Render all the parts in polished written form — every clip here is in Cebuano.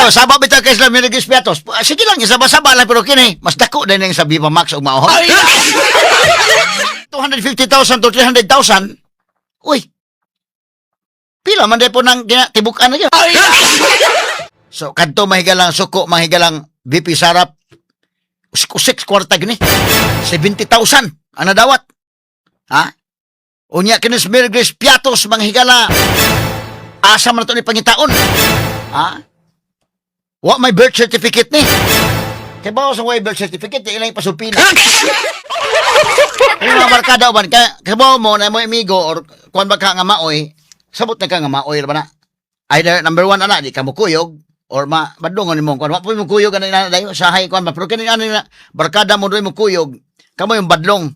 Bitaw, saba bitaw kay sila Mary Grace Piatos. Sige lang, isaba-saba lang, pero kini, mas dako din yung sa Viva Max o mao. 250,000 to 300,000. Uy. Pila man po nang tibukan na yun. So, kadto mahigalang suko, mahigalang VP Sarap, usik kwarta gini. 70,000 ang nadawat. Ha? Unya kini si Mary Grace Piatos, mga higala. Asa man na to ni pangitaon? Ha? Wa may birth certificate ni. Kay bawo sa way birth certificate, di ilang pasupina. Yung mga barkada uban, kay kay bawo mo na mo amigo or kuan ba ka nga maoy, sabot na ka nga maoy ra ba na? Either number one ana, di ka mo kuyog or ma badlongon nimo kuan wa po mo kuyog ana na dayo sahay kuan ba, pero kini ano na barkada mo doy mo kuyog kamo yung badlong.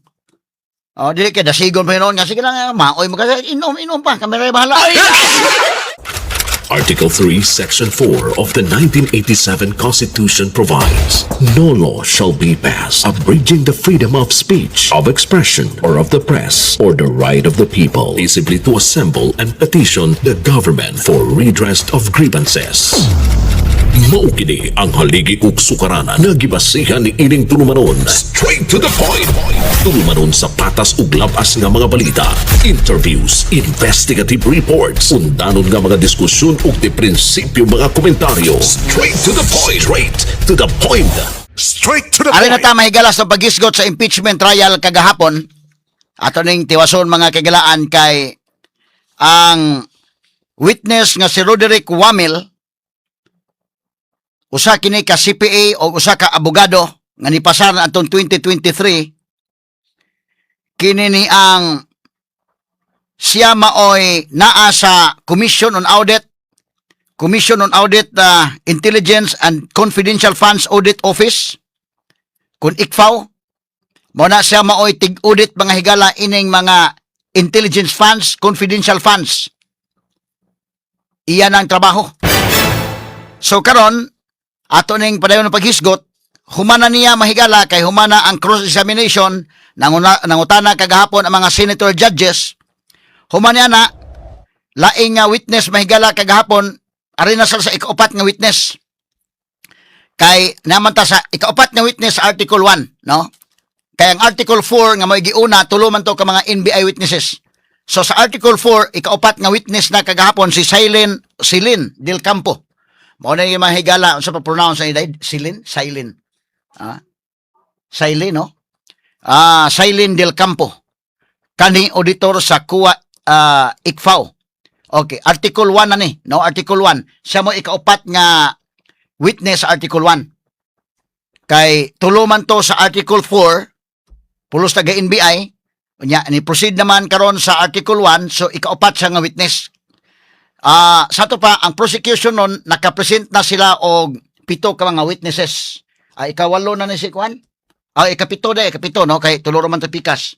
Oh, dili kay dasigon pa yun nga sige lang maoy mo kasi inom inom pa kami ra bahala. Article 3, Section 4 of the 1987 Constitution provides, "No law shall be passed abridging the freedom of speech, of expression, or of the press, or the right of the people peaceably to assemble and petition the government for redress of grievances." Mao kini ang haligi ug sukaranan nga gibasihan ni ining tulumanon. Straight to the point. Tulumanon sa patas ug labas nga mga balita, interviews, investigative reports, undanon nga mga diskusyon ug di prinsipyo mga komentaryo. Straight to the point. Straight to the point. Straight to the Ari na point. Ta mahigala sa paghisgot sa impeachment trial kagahapon. Ato ning tiwason, mga kagalaan, kay ang witness nga si Roderick Wamil, usa kini ka CPA o usa ka abogado nga nipasar na atong 2023. Kini ni ang siya maoy naa sa Commission on Audit, Intelligence and Confidential Funds Audit Office kun ICFAO. Mo na siya maoy tig-audit, mga higala, ining mga intelligence funds, confidential funds. Iyan ang trabaho. So karon ato ning padayon ng paghisgot. Humana niya, mahigala, kay humana ang cross-examination. Nangutana kagahapon ang mga senator judges. Humana na laing nga witness, mahigala, kagahapon. Ari na sila sa ikaupat nga witness. Kay naman ta sa ikaupat nga witness sa Article 1, no? Kay ang Article 4 nga may giuna, tulo man to ka mga NBI witnesses. So sa Article 4, ikaupat nga witness na kagahapon si Silene Celine Del Campo. Mao na yung mahigala, unsa pa pronounce ni dai? Celine, Silene. Ah. Silene, no? Ah, Silene Del Campo. Kani auditor sa COA, ICFAO. Okay, Article 1 na ni, no? Article 1. Siya mo ikaupat nga witness sa Article 1. Kay tulo man to sa Article 4, pulos taga NBI, unya ni proceed naman karon sa Article 1, so ikaupat siya nga witness. Ah, sa to pa ang prosecution nun nakapresent na sila og pito ka mga witnesses. Ah, ikawalo na ni si Juan. Ah, ikapito da, ikapito, no, kay tulo ra man to pikas.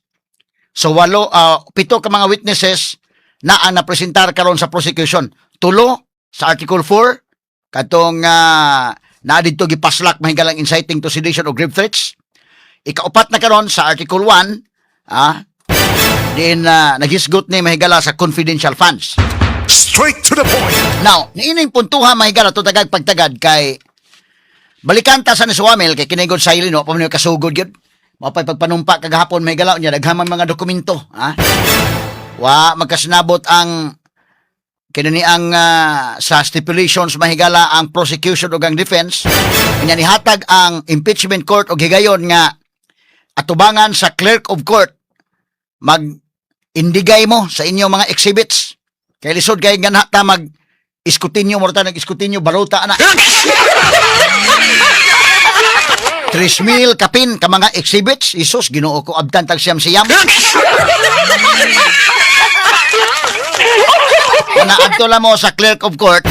So walo, pito ka mga witnesses na ang napresentar karon sa prosecution. Tulo sa Article 4 katong naa didto gipaslak, mahigalang, inciting to sedition o grave threats. Ikaupat na karon sa Article 1, din naghisgot ni, mahigala, sa confidential funds. Straight to the point. Now, niining puntuha, mahigala, to tagag pagtagad kay balikan ta sa ni Suwamil kay kinigod sa no pa man kasugod gyud. Mapay pagpanumpa kagahapon, mahigala, niya daghan man mga dokumento, ha. Wa magkasinabot ang kini ang sa stipulations, mahigala, ang prosecution ug ang defense. Nya nihatag ang impeachment court og higayon nga atubangan sa clerk of court, mag indigay mo sa inyong mga exhibits kay lisod kay ganha ta mag iskutinyo mo ta nag-iskutinyo baruta na 3,000 kapin ka mga exhibits. Isus, Ginoo ko, abtan tag siyam siyam. Una adto lang mo sa clerk of court,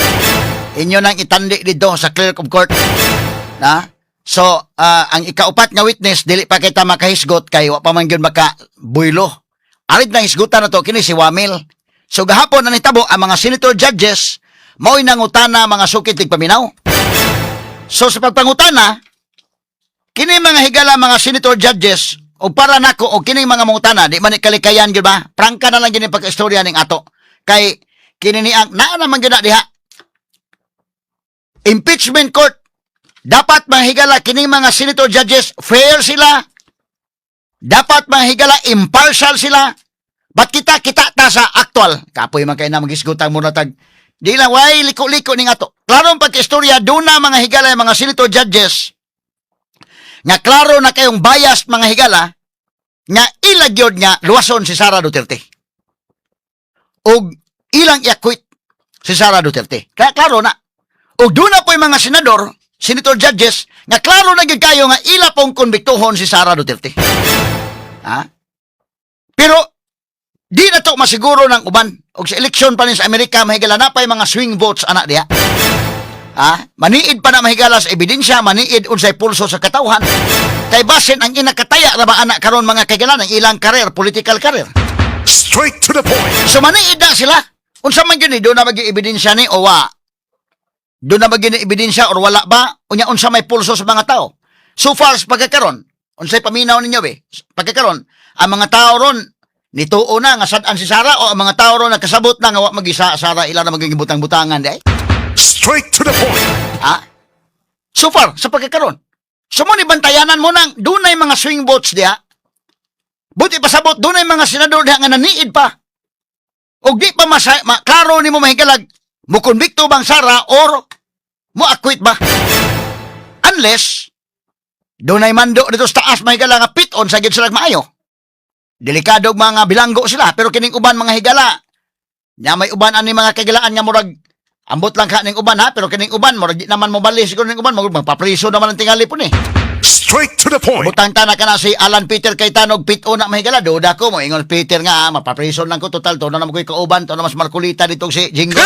inyo nang itandi dito sa clerk of court na. So ang ikaupat nga witness dili pa kita makahisgot kay wa pa man gyud maka buylo. Arid na hisgutan na to kini si Wamil. So gahapon na nitabo ang mga senator judges mao'y nangutana, mga sukit tigpaminaw. So sa pagpangutana kini, mga higala, mga senator judges, o para nako o kini mga mangutana di man ni kalikayan gyud ba, prangka na lang gyud ni pagkaistorya ning ato kay kini ni ang naa naman gyud na diha. Impeachment court, dapat, mga higala, kining mga senator judges, fair sila. Dapat, mga higala, impartial sila. Ba't kita kita ta sa actual? Kapoy man kay na magisgutan mo na tag. Di lang, way liko-liko ning ato. Klaro ang pagkaistorya, doon na, mga higala, yung mga senator judges, nga klaro na kayong biased, mga higala, nga ilagyod nga luwason si Sara Duterte. Og ilang i-acquit si Sara Duterte. Kaya klaro na. Og doon na po yung mga senador, senator judges, nga klaro na gyud kayo nga ila pong konbiktuhon si Sara Duterte. Ha? Pero di na to masiguro ng uban. Og sa eleksyon pa rin sa Amerika, mahigala na pa yung mga swing votes ana diha. Ha? Maniid pa na, mahigala, sa ebidensya, maniid unsay pulso sa katawhan. Kay basin ang inakataya ra ba ana karon, mga kaigalan, ang ilang career, political career. Straight to the point. So maniid na sila. Unsa man gyud ni, doon na ba gyud ebidensya ni o wa? Doon na ba gyud ni ebidensya or wala ba? Unya unsa may pulso sa mga tao? So far sa pagkakaron, unsay paminaw ninyo be? Pagkakaron, ang mga tao ron nituo na nga sad-an si Sara o ang mga tao ron nagkasabot na nga wa magisa Sara, ila na magiging butang-butangan di ay? Straight to the point. Ha? So far, sa pagkakaron. So mo ni bantayanan mo nang dunay mga swing votes diha. Buti pasabot, dunay mga senador diha nga naniid pa. Og di pa masa, klaro nimo, mahigalag, mo konbikto bang Sara or mo acquit ba? Unless dunay mando dito sa taas, mahigala, nga pit-on sa gid sila maayo. Delikado og mga bilanggo sila, pero kining uban, mga higala, nya may uban ani, mga kagilaan, nga murag ambot lang ka ning uban ha, pero kining uban murag di naman mo bali siguro ning uban, murag magpapriso naman ang tingali po ni. Straight to the point. Butang ta na kana si Alan Peter Cayetano og pit-on na, mahigala, duda ko mo ingon Peter nga, ah, mapaprison lang ko, total to na naman ko'y kauban to na mas Marcolita dito si Jingo.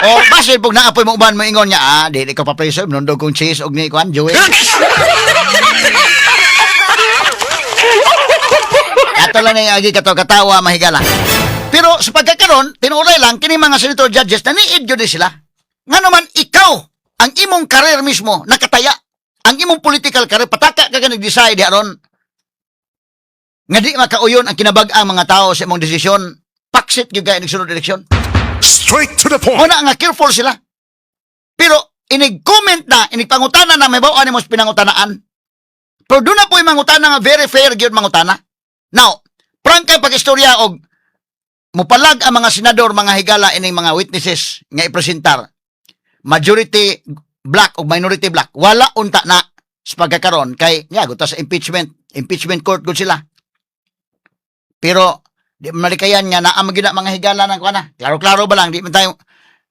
O basin pug naapoy mo uban mo ingon niya, ah, dili ko papriso, nundog kong cheese og ni kuan Joey. Ato lang na agi kato katawa, mahigala. Pero sa pagkakaron, tinuray lang kini mga senator judges naniid gyud ni sila. Nga naman ikaw, ang imong career mismo nakataya. Ang imong political career, pataka ka ka nag-decide aron nga di makauyon ang kinabag-ang mga tao sa imong desisyon. Paksit gyud kay sunod eleksyon. Straight to the point. Muna nga careful sila. Pero inig comment na, inig pangutana na, may bawaan mo sa pinangutanaan. Pero doon na po yung mangutana nga very fair gyud mangutana. Now, prangkay pag-istorya og mupalag ang mga senador, mga higala, ining mga witnesses nga ipresentar. Majority bloc o minority bloc, wala unta na sa pagkakaron kay nga guta sa impeachment impeachment court gud sila. Pero di man malikayan nga naa man gyud na, mga higala, ng kuana. Klaro-klaro ba lang, di man tayo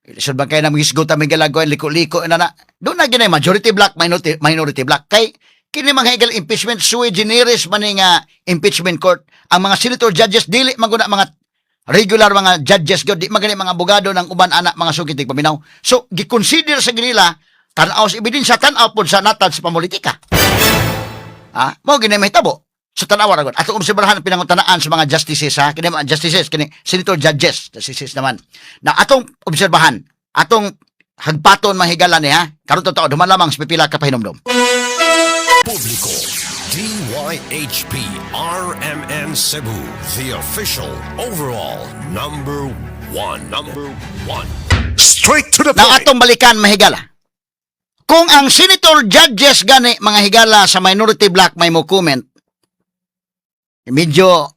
lisod ba kayo na magisgot ang mga galagoy, liko-liko na na. Doon na ginay majority bloc, minority bloc. Kay kini, mga higala, impeachment sui generis man ni nga impeachment court. Ang mga senator judges dili man gud na mga regular mga judges gyud, di man gani mga abogado ng uban ana, mga sukit paminaw. So gi-consider sa ginila tan-aw sa ebidensya, tan-aw pod sa natad sa pamulitika. Ah, mo gini mahitabo. Sa tanawa ra gud. Ato obserbahan ang pinangutanaan sa mga justices ha. Kini mga justices, kini senator judges, justices naman. Na atong obserbahan, atong hagpaton, mga higala, ni ha. Karon totoo duman lamang sa pipila ka pahinomdom. Publiko. DYHP RMN Cebu, the official overall number one. Number one. Straight to the Now point. atong balikan, mahigala. Kung ang senator judges gani, mga higala, sa minority bloc may mo comment, medyo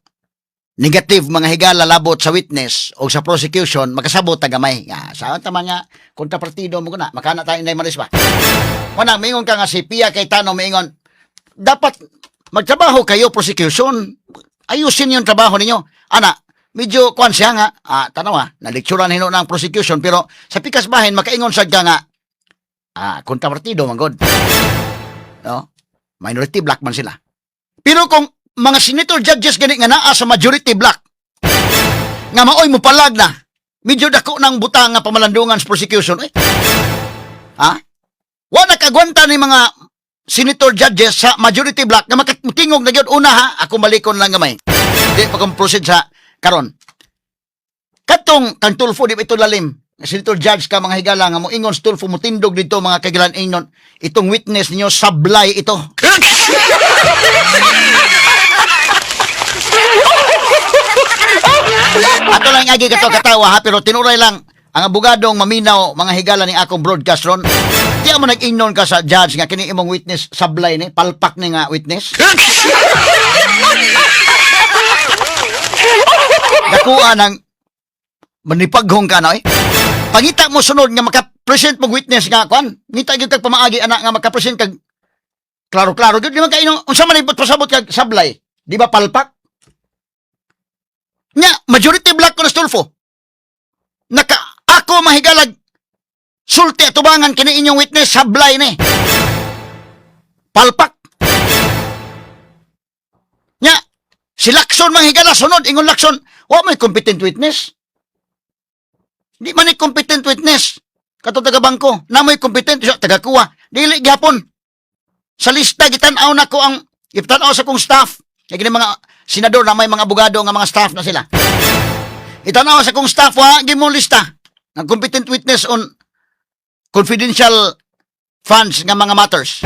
negative, mga higala, labot sa witness o sa prosecution, makasabot ta gamay. Nga, sa tama nga, kontrapartido mo na, makana tayo inday maris ba? Wala, mingon ka nga si Pia Cayetano, mingon, dapat magtrabaho kayo, prosecution. Ayusin yung trabaho ninyo. Ana, medyo kuan siya nga, ah, tanawa, nalikturan hino ng prosecution, pero sa pikas bahin, makaingon sad ka nga, ah, kontrapartido man god. No? Minority bloc man sila. Pero kung mga senator judges gani nga naa sa majority bloc, nga maoy mo palag na, medyo dako ng butang nga pamalandungan sa prosecution, eh. Ha? Wa nakagwanta ni mga senator judges sa majority bloc nga makatingog na gyud una ha, ako malikon lang gamay. Di pa kong proceed sa karon. Katong kang Tulfo, di ba ito lalim? Senator judge ka, mga higala, nga moingon sa Tulfo, mutindog dito, mga kagilan, ingon itong witness ninyo sablay ito. nang agi kato katawa ha, pero tinuray lang ang abogadong maminaw mga higala ni akong broadcast ron. Di mo nag-ingnon ka sa judge nga kini imong witness sablay ni, palpak ni nga witness. Nakuha ng manipaghong ka na eh. Pangita mo sunod nga maka-present mong witness nga kwan. Ngita gyud kag pamaagi anak nga maka-present kag klaro-klaro gyud di man kaino unsa man ibot pasabot kag sablay. Di ba palpak? Nya, majority block ko na Tulfo. Naka ako mahigalag sulti atubangan kini inyong witness sablay ni. Palpak. Nya, si Lacson manghigala sunod ingon Lacson, wa may competent witness. Di man ni competent witness. Kato taga bangko, na mo'y competent siya taga kuwa. Dili gyapon. Sa lista gitan-aw na ko ang gitan-aw sa kong staff. Kay kini mga senador na may mga abogado nga mga staff na sila. Itan-aw sa kong staff wa gi mo lista ng competent witness on confidential funds nga mga matters.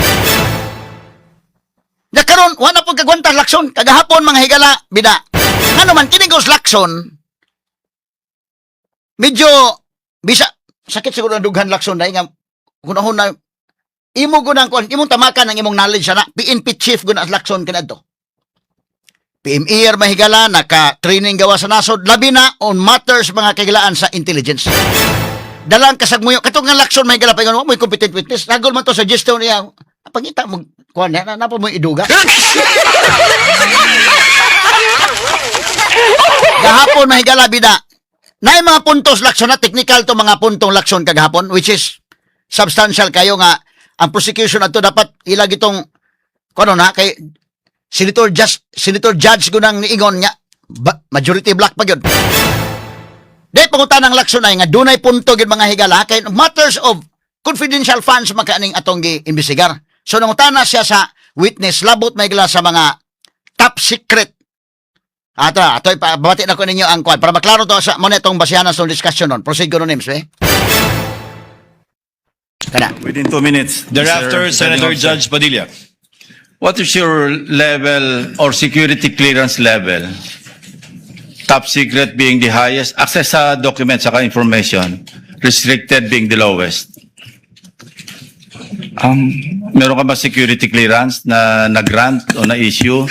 Ya karon wa na pud kagwanta Lacson kagahapon mga higala bida. Ngano man kini gos Lacson medyo bisa sakit siguro ang dughan Lacson dahil nga hunahon na imo gunang kuan imong tamakan ang imong knowledge ana PNP chief guna as Lacson kanadto. PMER mahigala naka training gawa sa nasod labi na on matters mga kagilaan sa intelligence. Dalang kasagmuyo katong nga Lacson mahigala pa ingon wa mo'y competent witness. Nagol man to sa gesto niya. Pangita mo kuan na na po mo iduga. Gahapon mahigala bida. Naay mga puntos Lacson na technical to mga puntong Lacson kagahapon which is substantial kayo nga ang prosecution ato dapat ilag itong kuno na kay Senator Judge gunang niingon nga majority block pa gyud. Di pangutan ang Lacson ay nga dunay punto gyud mga higala kay matters of confidential funds makaaning atong gi-imbestigar. So nangutana siya sa witness labot may higala sa mga top secret. Ato, ato ipabati na ko ninyo ang kwan para maklaro to sa mo na itong basihanan sa discussion nun. Proceed ko names, eh. Kana. Within 2 minutes. Thereafter, Mr. Senator Presiding Officer. Judge Padilla. What is your level or security clearance level? Top secret being the highest, access sa documents saka information, restricted being the lowest. Meron ka ba security clearance na na-grant o na-issue?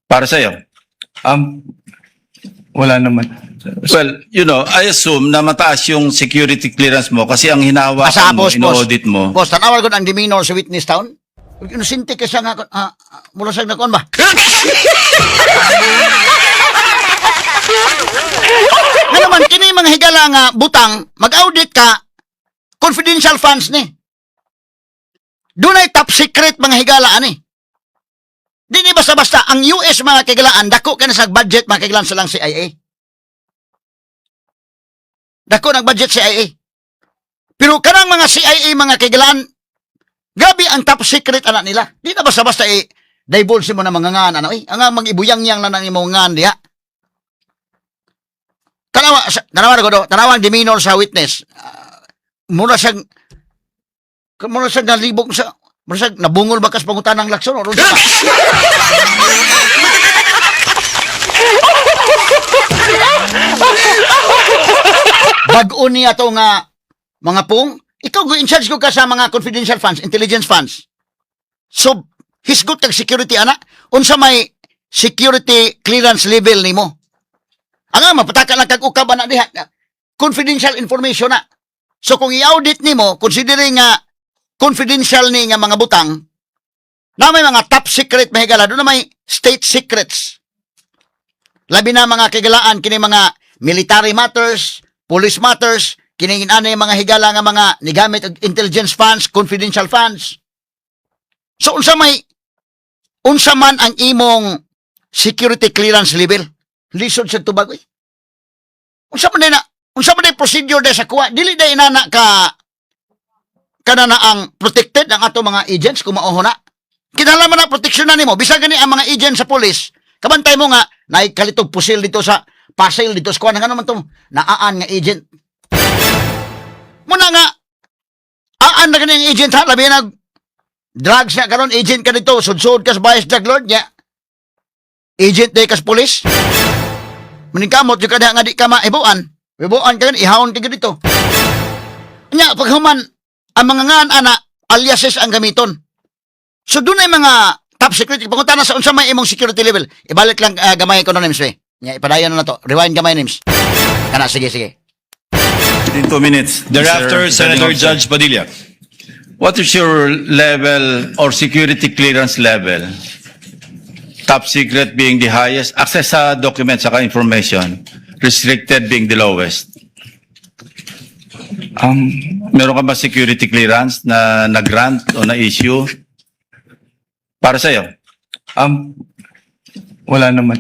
Para sa'yo? Wala naman. Well, I assume na mataas yung security clearance mo kasi ang hinahawakan Asa, mo, boss, boss. ino-audit mo. Boss, tanawar ko ang demeanor sa witness town. Inosente ka siya nga, mula sa nakuan ba? Nga naman, kini mga higala nga butang, mag-audit ka, confidential funds ni. Dunay top secret mga higala ani. Di ni basta-basta ang US mga kagilaan dako ka na sa budget mga kagilaan sa lang CIA. Dako ng budget CIA. Pero kanang mga CIA mga kagilaan, grabe ang top secret anak nila. Di na basta-basta eh, divulge mo na mga ngan, ano eh. Ang mga ibuyang-yang na nang imong ngan diha. Tanawa, tanawa na ko do, tanawa ang demeanor sa witness. Ah, mura siyang nalibog sa, mura siyang nabungol ba kas pangutan ng Lacson? Or unsa ba? Bag-o niya to nga mga pung, ikaw go in charge ko ka sa mga confidential funds, intelligence funds. So, hisgot kag security ana, unsa may security clearance level nimo? Ang mapataka lang kag ukab ana diha. Confidential information na. So kung i-audit nimo, considering nga confidential ni nga mga butang, na may mga top secret mahigala, doon na may state secrets. Labi na mga kigalaan, kini mga military matters, police matters, kini ano yung mga higala nga mga nigamit og intelligence funds, confidential funds. So unsa man ang imong security clearance level? Lisod sa tubag oy. Unsa man na unsa man day procedure day sa kuha? Dili day inana ka kana na ang protected ang ato mga agents kung mao na. Kinahanglan man na proteksyon na nimo bisan gani ang mga agent sa police. Kabantay mo nga naay kalitog pusil dito sa puzzle dito sa kuha ngano man to naaan nga agent. Muna nga aan na gani ang agent ha labi na drugs na karon agent ka dito sudsud ka sa bias drug lord nya. Agent day kas police. Maningkamot jud ka diha nga di ka maibuan. Ibuan ka gani, ihawon ka gyud dito. Nya paghuman ang mga ngan ana, aliases ang gamiton. So dunay mga top security. Pangutana sa unsa may imong security level. Ibalik lang gamay ko na, Nims eh. Nya ipadayon na to. Rewind gamay, Nims. Kana, sige sige. In 2 minutes. Thereafter, Mr. Senator Presiding Officer. Judge Padilla. What is your level or security clearance level? Top secret being the highest, access sa documents saka information, restricted being the lowest. Meron ka ba security clearance na na-grant o na-issue? Para sa'yo? Wala naman.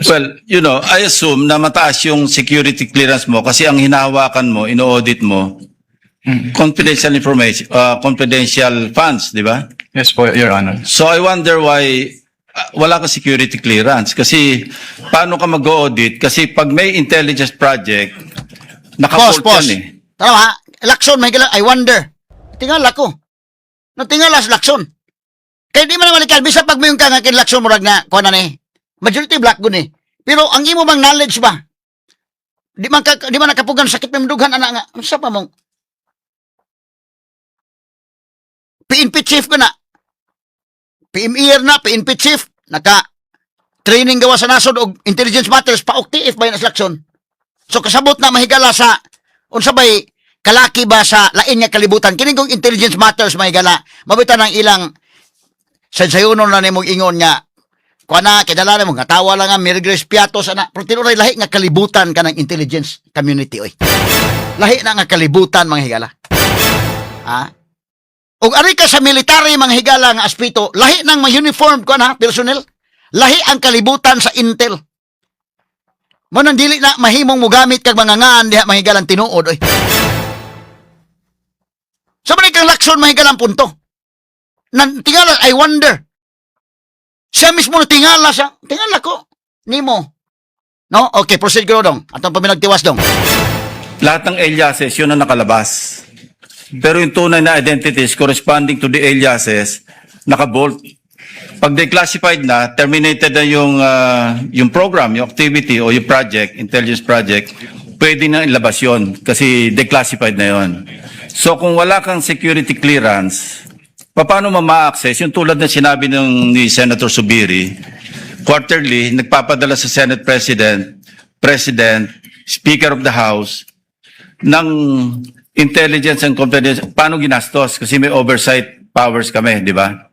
Well, I assume na mataas yung security clearance mo kasi ang hinahawakan mo, ino-audit mo, confidential information, confidential funds, di ba? Yes po, Your Honor. So I wonder why wala ka security clearance. Kasi paano ka mag-audit? Kasi pag may intelligence project, Pause, naka-vault pause. yan eh. Tama ha? Lacson, may gala. I wonder. Tingala ko. Natingala sa Lacson. Kaya di man naman ikan, bisa pag mayon ka nga kin Lacson, murag na, kuha na ni. Majority black gun eh. Pero ang imo bang knowledge ba? Di man nakapugan sakit may dughan ana nga. Unsa pa mong PNP chief ko na. PMER na, PNP chief. Naka training gawa sa nasod og intelligence matters pa TF ba yun as Lacson? So kasabot na mahigala sa unsa bay kalaki ba sa lain nga kalibutan kini kong intelligence matters, mahigala, mabitan ang ilang saysayunon na nimong ingon nga kuha na kidala nimo nga tawa lang nga Mary Grace Piatos ana, pero tinuray lahi nga kalibutan kanang intelligence community oy. Lahi na nga kalibutan, mga higala, ha. Ug ari ka sa military, mga higala, nga aspeto, lahi nang mga uniform ko na personnel, lahi ang kalibutan sa intel mo nang dili na mahimong mugamit kag mga ngaan diha, mahigalang, tinuod oy. Sa man kang Lacson, mahigalang, punto. Nan tingala, I wonder. Siya mismo na tingala siya. Tingala ko nimo. No? Okay, proceed ko dong. Atong paminagtiwas dong. Lahat ng aliases, yun ang nakalabas. Pero yung tunay na identities corresponding to the aliases, naka-vault. Pag declassified na, terminated na yung program, yung activity o yung project, intelligence project, pwede na ilabas yun kasi declassified na yun. So kung wala kang security clearance, paano mo ma-access? Yung tulad na sinabi ni Senator Zubiri, quarterly, nagpapadala sa Senate President, President, Speaker of the House, ng intelligence and confidence, paano ginastos? Kasi may oversight powers kami, di ba?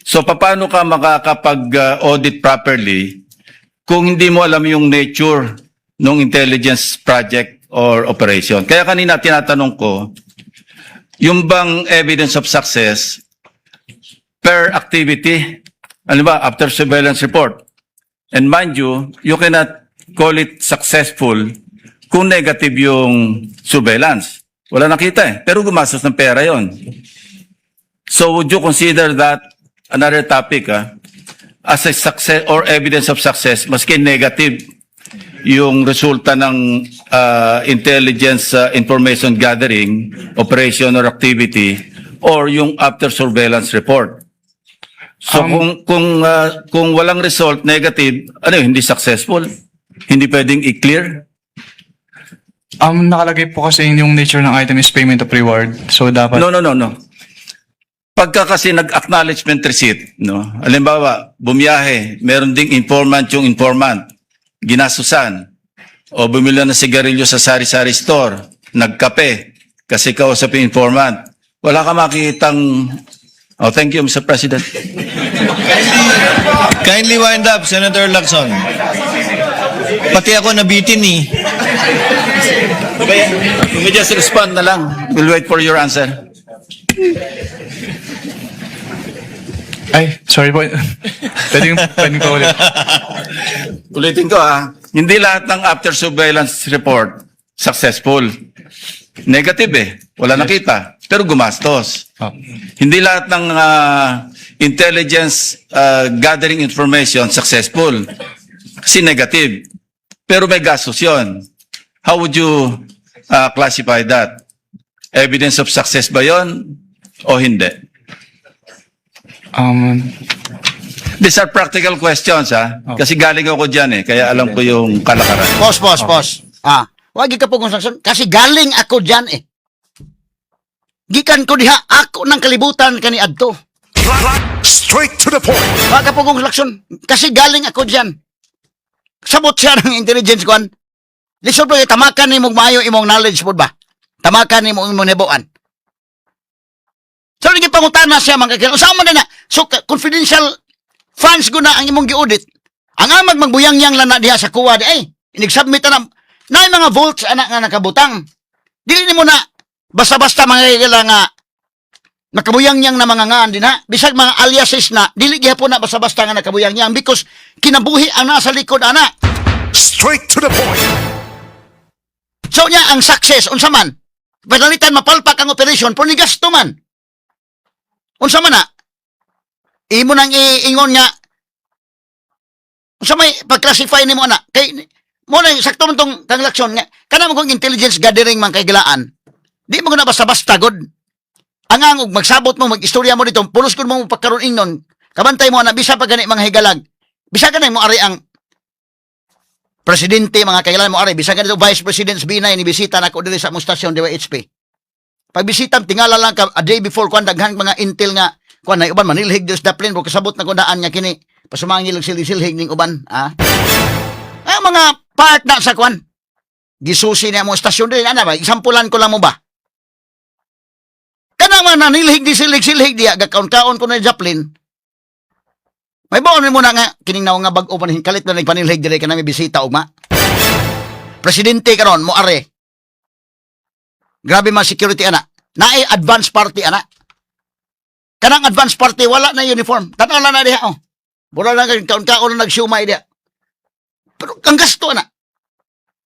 So, paano ka makakapag-audit properly kung hindi mo alam yung nature ng intelligence project or operation? Kaya kanina tinatanong ko, yung bang evidence of success per activity, ano ba, after surveillance report? And mind you, you cannot call it successful kung negative yung surveillance. Wala nakita eh. Pero gumastos ng pera yon. So would you consider that another topic as a success or evidence of success maski negative yung resulta ng intelligence information gathering, operation or activity or yung after surveillance report? So kung walang result, negative, ano yun, hindi successful? Hindi pwedeng i-clear? Nakalagay po kasi yung nature ng item is payment of reward. So dapat No. Pagka kasi nag-acknowledgement receipt, no? Halimbawa, bumiyahe, meron ding informant yung informant, ginasusan, o bumili ng sigarilyo sa sari-sari store, nagkape, kasi kausap yung informant. Wala ka makikitang. Oh, thank you, Mr. President. Kindly wind up, Senator Lacson. Pati ako nabitin eh. You may just respond na lang. We'll wait for your answer. Ay, sorry po. Pwedeng pa ulit. Ulitin ko ah, hindi lahat ng after surveillance report successful. Negative eh. Wala nakita. Pero gumastos. Oh. Hindi lahat ng intelligence gathering information successful. Kasi negative. Pero may gastos yon. How would you classify that? Evidence of success ba yon o hindi? These are practical questions, ha? Kasi galing ako dyan eh, kaya alam ko yung kalakaran. Pause, pause, pause. Ah, wag ka po kung sakson kasi galing ako diyan eh. Gikan ko diha ako ng kalibutan kani adto. Straight to the point. Wag ka po kung lakson kasi galing ako diyan. Sabot siya ng intelligence kuan. Lisod pa tamakan nimo maayo imong knowledge pod ba? Tamakan nimo imong nibuan. So naging pangutana siya mga kakilala. Unsa man na? So confidential funds ko na ang imong gi-audit. Ang amag magbuyang-yang lang na diha sa kuwa di ay. Inig-submit na na mga vaults anak nga nakabutang. Dili nimo na basta-basta mga kakilala nga nakabuyang-yang na mga ngaan din ha. Bisag mga aliases na dili gihapon na basta-basta nga nakabuyang-yang because kinabuhi ang nasa likod ana. Straight to the point. So niya ang success unsa man? Padalitan mapalpak ang operation pero ni gasto man. Unsa man na? Imo nang iingon nga unsa may pag-classify nimo ana kay mo na sakto man tong kang laksyon nga kana mo kung intelligence gathering man kay gilaan. Di mo na basta-basta god. Ang ang og magsabot mo mag-istorya mo dito pulos gud mo pagkaron ingnon. Kabantay mo ana bisa pa gani mga higalag. Bisa gani mo ari ang presidente mga kailan mo ari bisan ganito vice president Binay ni bisita nako diri sa among stasyon DYHP. Pagbisita tingala lang ka a day before kwan daghan mga intel nga kwan na uban manilhig diri sa plane bro kasabot na ko daan nga kini pasumangil og silhig ning uban ah. Ang mga part na sa kwan gisusi niya mo stasyon diri ana ba isampulan ko lang mo ba. Kanang mga nanilhig di silhig-silhig diya gakaon-kaon ko na Joplin. May baon mo na nga kining naong nga bag-o panhin kalit na nagpanilhig diri kanang may bisita ugma. Presidente karon mo are. Grabe man security ana. Naay advance party ana. Kanang advance party wala na uniform. Tanaw lang na diha oh. Wala lang kay kaon-kaon na nagsiumay diha. Pero ang gasto ana.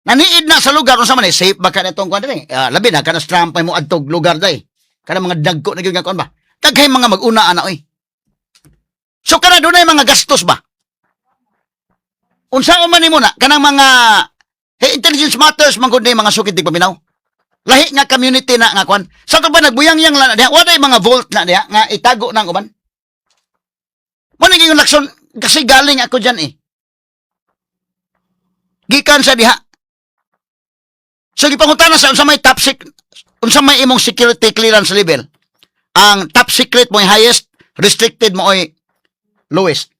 Naniid na sa lugar unsa man eh safe ba ka na itong kuan diri? Ah, labi na kana sa Trump ay mo adtog lugar day. Kana mga dagko na gyud nga kuan ba. Daghay mga mag-una ana oy. So kana dunay mga gastos ba? Unsa man nimo na kanang mga hey, intelligence matters man gud ni mga sukit di paminaw. Lahi nga community na nga kwan. Sa to ba nagbuyangyang lang na diha, walay mga vault na diha nga itago nang uban. Mo naging lakson kasi galing ako diyan eh. Gikan sa diha. So gipangutana sa unsa may top secret, unsa may imong security clearance level. Ang top secret mo ay highest, restricted mo ay lowest.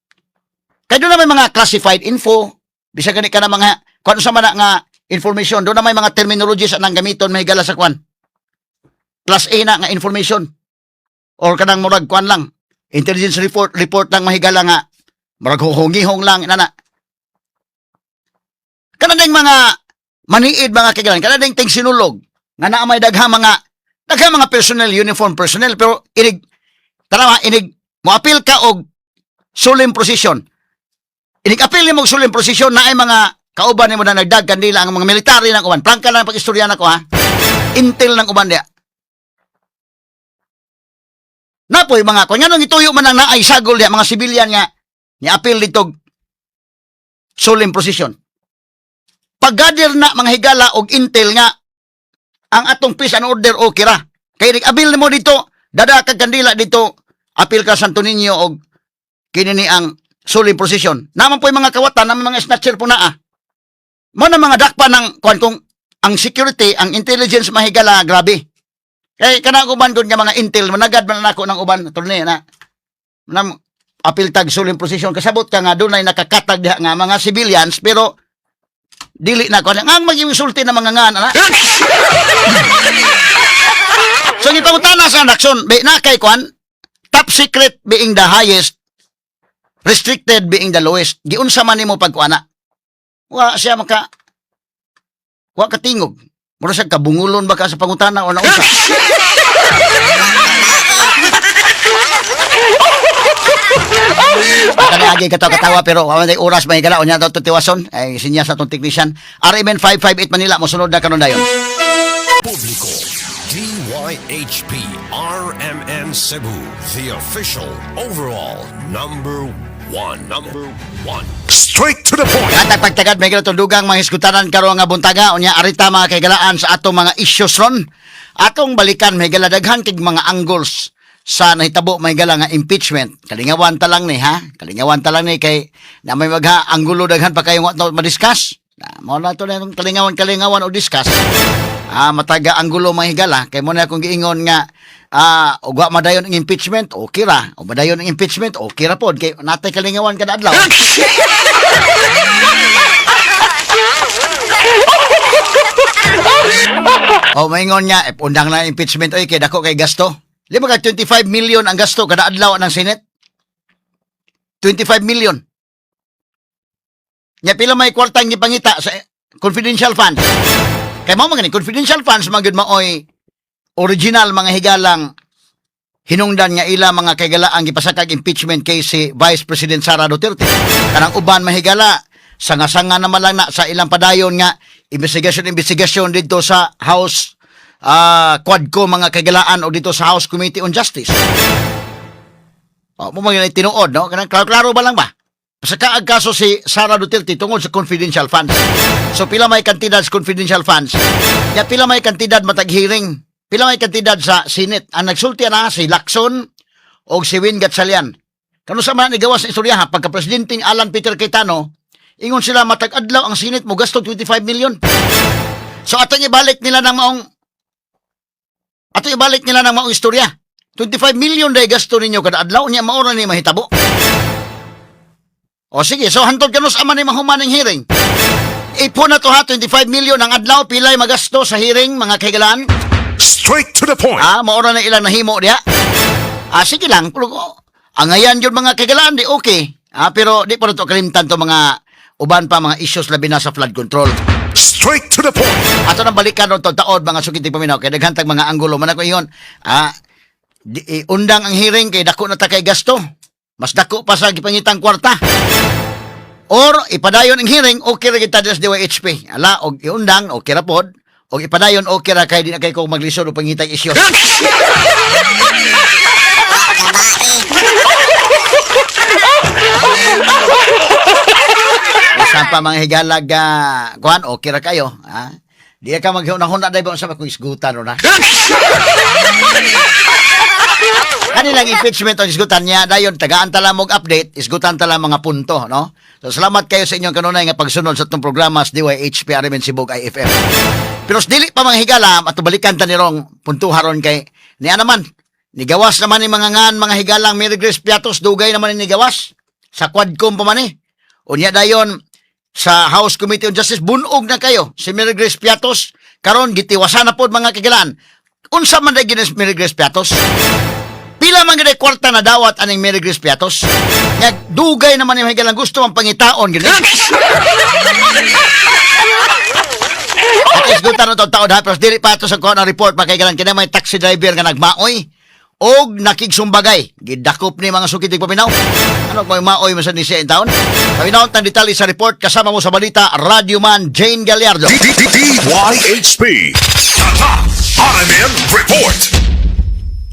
Kay doon na may mga classified info, bisag gani ka na mga kung sa man na nga information, doon na may mga terminologies anang gamiton may gala sa kwan. Class A na nga information or kanang murag kwan lang. Intelligence report report lang mahigala nga murag huhungihong lang inana. Kana ding mga maniid mga kagalan, kana ding ting sinulog nga naa may daghang mga personnel, uniform personnel pero inig tanawa inig moapil ka og solemn procession. Inig apil nimo og solemn procession na ay mga kauban nimo na nagdag kandila ang mga military ng uban. Prangka lang pag-istorya nako ha. Intel ng uban diya. Napoy mga kung nganong ituyo man ang naay sagol diya mga sibilyan nga ni-apil dito solemn procession. Pag-gather na mga higala og intel nga ang atong peace and order okay ra. Kay abil nimo dito, dada kag kandila dito, apil ka Santo Niño og kini ni ang solemn procession. Naman po yung mga kawatan, naman mga snatcher po naa. Mo na mga dakpa ng kuan kung ang security, ang intelligence mahigala, grabe. Kay kana uban gud nga mga intel managad man nako ng uban turne na. Nam apil tag solemn procession kasabot ka nga dunay nakakatag diha nga mga civilians pero dili na kuan ang maging sulti ng mga ngan ana. So gipangutana sa aksyon, be na kay kuan top secret being the highest, restricted being the lowest. Giunsa man nimo pagkuana. Wa siya maka wa katingog. Mura siya kabungulon ba ka sa pangutana o naunsa? Baka agi ka to katawa pero wa man tay oras may gala unya to tiwason ay sinya sa atong technician. RMN 558 Manila mosunod na kanon dayon. Publiko, DYHP RMN Cebu, the official overall number one. Number one. Straight to the point. Katag pagtagad may itong dugang mga hiskutanan karon nga buntaga unya arita mga kaigalaan sa atong mga issues ron. Atong balikan may daghan kig mga angles Sa nahitabo, may gala, nga impeachment. Kalingawan ta lang ni, ha? Kalingawan ta lang ni kay na may magha anggulo, daghan pa kayong what ma-discuss. Na mao na to na itong kalingawan kalingawan o discuss. Mataga ang gulo, mga higala, kay mo na akong giingon nga ugwa madayon ang impeachment, okay ra. O madayon ang impeachment, okay ra pod kay natay kalingawan kada adlaw. O maingon niya, eh, undang na impeachment oy kay dako kay gasto. Di ba ka 25 million ang gasto kada adlaw ng Senate? 25 million. Nya pila may kwartang gipangita sa confidential funds? Kay mao man gani confidential funds man gyud maoy original, mga higalang, hinungdan nga ila mga kaigalaang gipasakag impeachment case si Vice President Sara Duterte. Kanang uban, mahigala, sanga-sanga naman lang na sa ilang padayon nga investigasyon investigasyon dito sa House Quadco, mga kaigalaan, o dito sa House Committee on Justice. O, mo mga tinuod, no? Kanang klaro-klaro ba lang ba? Sa kaag kaso si Sara Duterte tungod sa confidential funds. So pila may kantidad sa confidential funds? Ya pila may kantidad matag hearing? Pila may kantidad sa Senate? Ang nagsulti na si Lacson o si Win Gatchalian. Kano sa man gawas sa istorya ha, pagka presidenteng Alan Peter Cayetano, ingon sila matag adlaw ang Senate mo gasto 25 million. So atong ibalik nila ng maong istorya. 25 million day gasto ninyo kada adlaw niya, mao ra ni mahitabo. O sige, so hantod kanus ama ni mahuman ang hearing? Ipo na to ha, 25 million ang adlaw, pilay magasto sa hearing, mga kaigalaan? Straight to the point. Maura na ilang nahimo diha. Sige lang, pero angayan yun, mga kaigalaan, di okay. Pero di pa na to kalimtan to mga uban pa mga issues, labi na sa flood control. Straight to the point. Ato nang balikan ron taod, mga sukiting paminaw, kay daghan tag mga anggulo man ako ingon. Di, undang ang hearing kay dako na ta kay gasto. Mas dako pa sa gipangitang kwarta. Or ipadayon ang hearing, okay ra kita sa DYHP. Ala, og iundang okay ra pod. Og ipadayon, okay ra kay di na kay ko maglisod og pangitag isyu. Bisan pa mga higalag, kuan, okay ra kayo. Ha? Di ka maghuna-huna dahil ba sa kung isgutan o na. Kanilang impeachment ang isgutan niya, dayon tagaan ta lang og update, isgutan ta lang mga punto, no? So salamat kayo sa inyong kanunay nga pagsunod sa atong programa sa DYHP RMN Cebu IFM. Pero sa dili pa, mga higala, ato balikan ta nirong punto haron kay niya naman. Nigawas naman ni mga ngan mga higalang Mary Grace Piatos, dugay naman ni nigawas sa Quadcom pa man eh. Unya dayon sa House Committee on Justice, bunog na kayo si Mary Grace Piatos, karon gitiwasan na pod, mga kagilan. Unsa man day ginis Mary Grace Piatos? Pila man gid kwarta na dawat aning Mary Grace Piatos? Nga dugay naman yung higalang gusto ang pangitaon gid. At isgutan na taon ha, pero dili pa ato sa kuha ng report, mga kaigalan, kina may taxi driver nga nagmaoy og nakigsumbagay. Gidakop ni mga sukit paminaw. Ano may maoy man sa ni siya in taon? Paminaw tang detalye sa report, kasama mo sa balita Radyo Man Jane Gallardo. DYHP. Tatak RMN Report.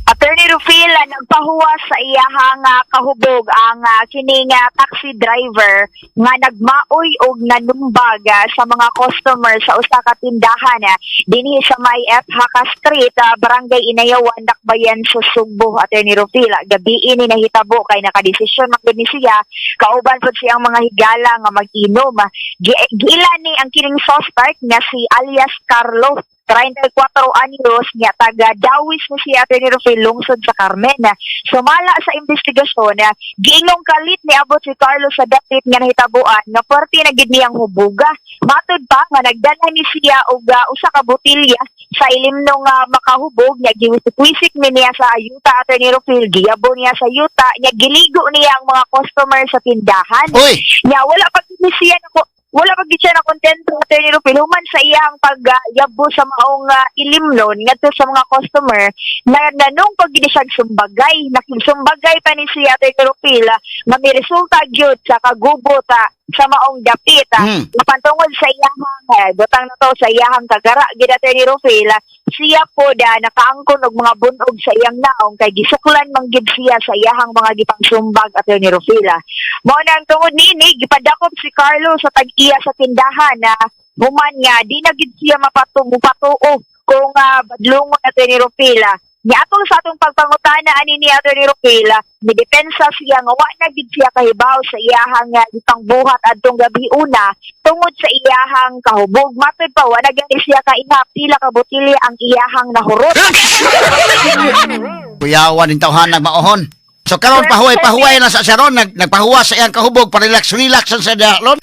Attorney Rufil, nagpahuwas sa iyahang kahubog ang kining taxi driver nga nagmaoy og nanumbag sa mga customer sa usa ka tindahan dinhi sa may F. Haka Street, Barangay Inayawan, Dakbayan sa Sugbo, Attorney Rufil. Gabi ini nahitabo kay nakadesisyon man gud ni siya kauban pud siyang mga higala nga mag-inom. Giila ni ang kining suspect nga si alias Carlo, 34 anyos niya, taga Dawis ni siya, Attorney Rufil, lungsod sa Carmen. Sumala sa investigasyon, giingong kalit ni abot si Carlos sa dapit nga nahitabuan nga perti na gid niyang hubuga. Matud pa nga nagdala ni siya og usa ka botelya sa ilimno nga makahubog niya, giwisik-wisik ni niya sa ayuta, Attorney Rufil, giyabo niya sa yuta niya, giligo niya ang mga customer sa tindahan. Uy! Nya wala pa gid ni siya nako wala pa gid siya na kontento, Attorney Rufil, human sa iyang pagyabo sa maong ilimnon ngadto sa mga customer na nanong pag gid siya sumbagay, nakisumbagay pa ni siya, Attorney Rufil, nga may resulta gyud sa kagubot sa maong dapit. Mapantungod sa iyahang butang na to sa iyahang kagara gid, Attorney Rufil, siya po da nakaangkon og mga bunog sa iyang naong kay gisuklan man gid siya sa iyahang mga gipangsumbag, Attorney Rufil. Mao na ang tungod niini gipadakop si Carlo sa tag-iya sa tindahan na human nga di na gid siya mapatuo kung badlungon, Attorney Rufil. Niatol sa atong pagpangutana ani ni Attorney Rufil, nidepensa siya nga wa na gid siya kahibaw sa iyahang gipangbuhat adtong gabi una tungod sa iyahang kahubog. Matod pa, wa na gyud siya kainga pila ka botilya ang iyahang nahurot. Kuyawan ning tawhan nagmaohon. So karon pahuway pahuway na sa siya ron, nagpahuwa sa iyang kahubog para relax relax sa siya ron.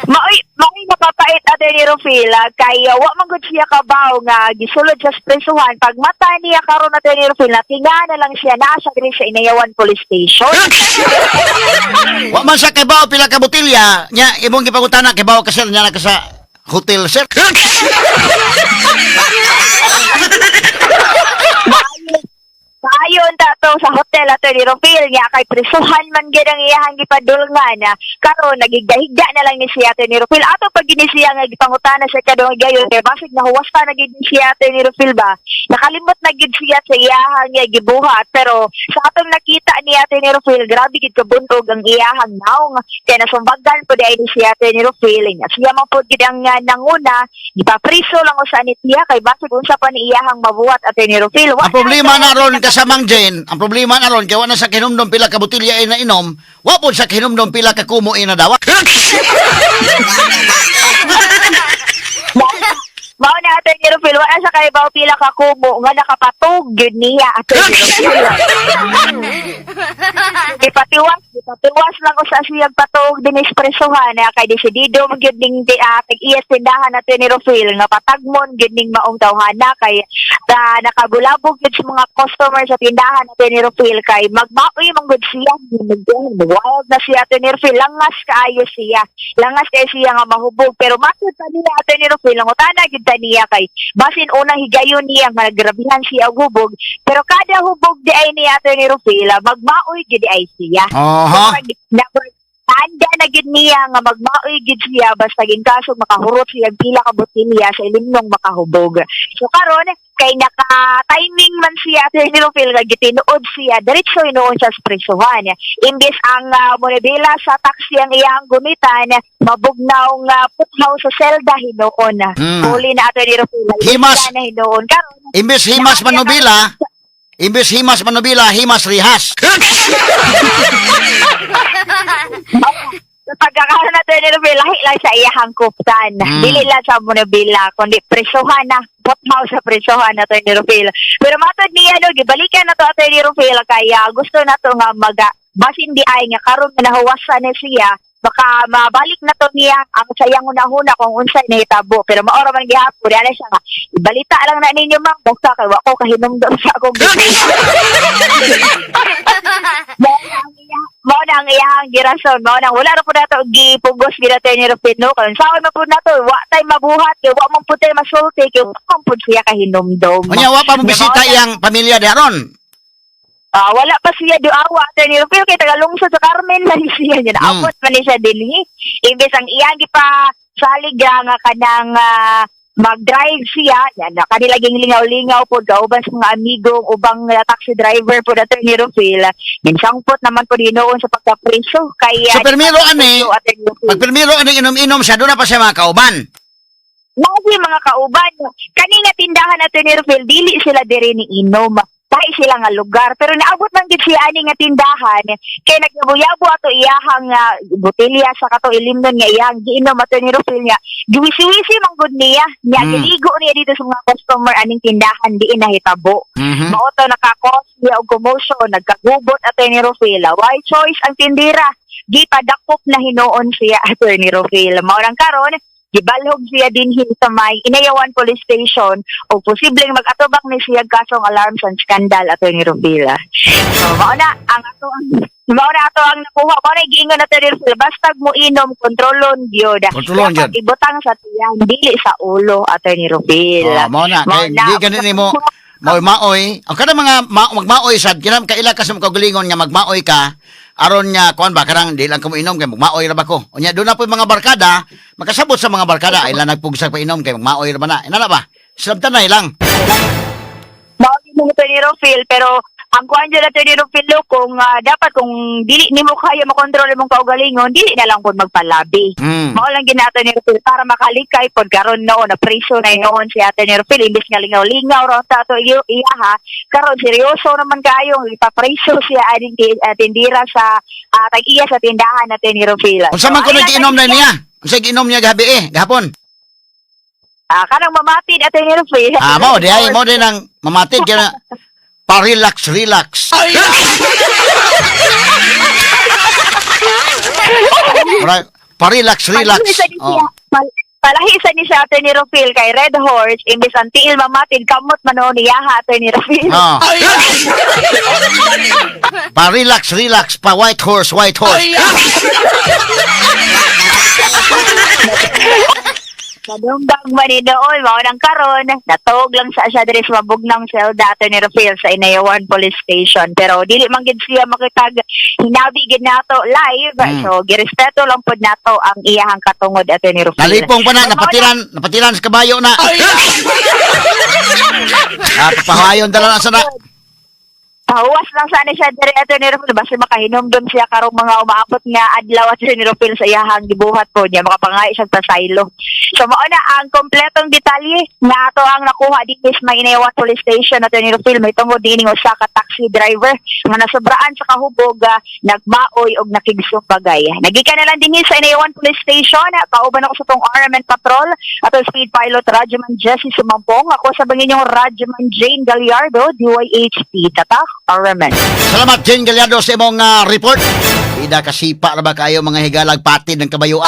Maoy napapait, Attorney Rufil, kay wa man gud siya kabaw nga gisulod sa presuhan. Pag mata niya karon, Attorney Rufil, natinga na lang siya nasa diri sa Inayawan Police Station. Wa man siya kibaw pila ka botilya, nya imong gipangutana kibaw ka, sir, nya na ka sa hotel, sir. Ayon ta to sa hotel, Attorney Rufil, niya kay prisuhan man gyud ang iyahang gipadulngan. Karon nagigdahigda na lang ni siya, Attorney Rufil. Ato pag gini siya nga gipangutana sa kadong gayon kay basig nahuwas pa na gid ni siya, Attorney Rufil, ba. Nakalimot na gid siya sa iyahang nga gibuhat, pero sa atong nakita ni Attorney Rufil, grabe gid kabuntog ang iyahang naong kay nasumbagan po di ni siya, Attorney Rufil. Nya siya man pod gid ang nanguna, gipapriso lang usa ni siya kay basig unsa pa ni iyahang mabuhat, Attorney Rufil. Ang problema na ron kasamang Jane, ang problema na ron kay wa na sa kinumdum pila ka botilya ay nainom, wa pod sa kinumdum pila ka kumo ay nadawa. Mao na, Attorney Rufil, wala sa kay pila ka kubo nga nakapatog gyud niya, Attorney Rufil. Gipatiwas lang ko sa siyang patog din espresohan na kay desidido man gyud ning tig-iyas tindahan, Attorney Rufil, nga patagmon gyud ning maong tawhana kay nakabulabog gyud sa mga customer sa tindahan, Attorney Rufil, kay magmaoy man gud siya, wild na siya, Attorney Rufil, langas kaayo siya, langas kay siya nga mahubog. Pero matud pa niya, Attorney Rufil, ang utana gyud ta niya kay basin unang higayon niya nga nagrabihan siya og hubog, pero kada hubog di ay niya, Attorney Rufil, magmaoy gyud di ay siya. Tanda na gid niya nga magmaoy gid siya basta ging kaso makahurot siya pila ka botilya sa ilimnong makahubog. So karon kay naka-timing man siya, Attorney Rufil, nga gitinuod siya diretso hinuon siya sa prisuhan. Imbes ang monebela sa taxi ang iyang gunitan, mabugnaw nga puthaw sa selda hinuon. Huli na, Attorney Rufil. Himas. Na hinuon karon. Imbes himas manubila, imbes himas manubila, himas rihas. Sa pagkakaroon na, Attorney Rufil, lahi lang sa iyahang kuptan. Dili lang sa Munabila, kundi presohan na. Potmaw sa presohan, Attorney Rufil. Pero matod niya, no, gibalikan na to, Attorney Rufil, kaya gusto na to nga basin di ay nga karon nga nahuwasan na siya, baka mabalik na to niya ang sayang unahuna kung unsay nahitabo. Pero maora man gihapon, ana siya nga, ibalita lang na ninyo, ma'am, basta kay wa ko kahinumdom sa akong Mao na ang iyang girason, mao na wala ra po nato gipugos gid, Attorney Rufil, no, karon saon man po nato, wa tay mabuhat kay wa man pud tay masulti kay wa man pud siya kahinumdom. Unya wa pa mo bisita Mao na- iyang pamilya di aron. Ah, wala pa siya duawa, Attorney Rufil, kay taga lungsod sa Carmen man siya niya. Naabot man ni siya dinhi. Imbes ang iyang gipa salig nga kanang mag-drive siya, yan na kanila ging lingaw-lingaw po kauban sa mga amigo ubang taxi driver po, Attorney Rufil. Minsangpot naman po hinuon sa pagkapreso kay So permiro ani, Attorney Rufil. pag permiro ani inom-inom siya, doon na pa siya mga kauban. Lagi mga kauban, kani nga tindahan, Attorney Rufil, dili sila diri ni inom. Dahil sila nga lugar. Pero naabot man gid siya ani nga tindahan kay nagyabo-yabo ato iyahang botelya sa kato ilimnon nga iyahang giinom, Attorney Rufil, nga giwisi-wisi man gud niya. Nya giligo niya dito sa mga customer aning tindahan diin nahitabo. Mao to nakakos niya og commotion, nagkagubot, Attorney Rufil. Why choice ang tindira? Gipadakop na hinuon siya, Attorney Rufil. Mao nang karon gibalhog siya dinhi sa may Inayawan Police Station o posibleng mag-atubang ni siya kasong alarms and scandal, Attorney Rufil. So mao na ato ang nakuha. Mao na giingon, Attorney Rufil, basta mo inom, kontrolon gyud. Kontrolon Dapat gyud. ibutang sa tiyan, dili sa ulo, Attorney Rufil. Oh, mao na Mao kay di ganun nimo maoy maoy. Ang kanang mga magmaoy sad kinam kaila ka sa kaugalingon nga magmaoy ka aron nga kuan ba, karang di lang ka mo inom kay magmaoy ra ba ko. Unya doon na po yung mga barkada, makasabot sa mga barkada ay lang nagpugsag pa inom kay magmaoy ra ba na. Inana ba? Slabtan na lang. Mao gyud ni Attorney Rufil, pero Ang kuan jud, Attorney Rufilo, kung dapat kung dili nimo kaya makontrol imong kaugalingon, dili na lang pud magpalabi. Mao lang gina, Attorney Rufil, para makalikay pod karon no na preso na noon si Attorney Rufil, imbes nga lingaw-lingaw ra ta ato iyo iya ha, karon seryoso naman kayo ipapreso siya aning tindira sa tag-iya sa tindahan, Attorney Rufil. Unsa man kuno ayun lang, giinom na niya? Unsa giinom niya gabi eh, gahapon? Kanang mamatid, Attorney Rufil. Ah, mao di ay mao din ang mamatid kaya na pa-relax, relax. Mura, pa-relax, relax. Palahi sa ni siya, Oh. palahi sa ni siya, Attorney Rufil, kay Red Horse, imbes ang tiil mamatid, kamot man noon niya, Attorney Rufil. Oh. Pa-relax, relax, pa white horse, white horse. Nadumbag man ni doon, mao nang karon, natog lang sa siya diri sa mabugnang selda, Attorney Rufil, sa Inayawan Police Station. Pero dili man gid siya makitag hinabi gid nato live. So girespeto lang pod nato ang iyahang katungod, Attorney Rufil. Nalipong pa na, So, mao napatiran, napatiran sa kabayo na. Ah, papahayon dala na sana. Pahuwas lang sana siya diri, Attorney Rufil, basta makahinomdom siya karong mga umaabot nga adlaw, Attorney Rufil, sa iyahang gibuhat po niya makapangay siya sa silo. So mao na ang kompletong detalye nga ato ang nakuha dinhi sa Mainayawan Police Station, Attorney Rufil, may tungod dinhi usa ka taxi driver nga nasobraan sa kahubog, nagmaoy og nakigsumbagay. Nagikan na lang dinhi sa Inayawan Police Station, kauban ako sa tong RMN Patrol ato speed pilot Rajaman Jesse Sumampong, ako sa bangin Rajaman Jane Gallardo, DYHP Tatak RMN. Salamat, Jane Gallardo, sa imong report. Ida kasipa ra ba kayo mga higalag patid ng kabayuan?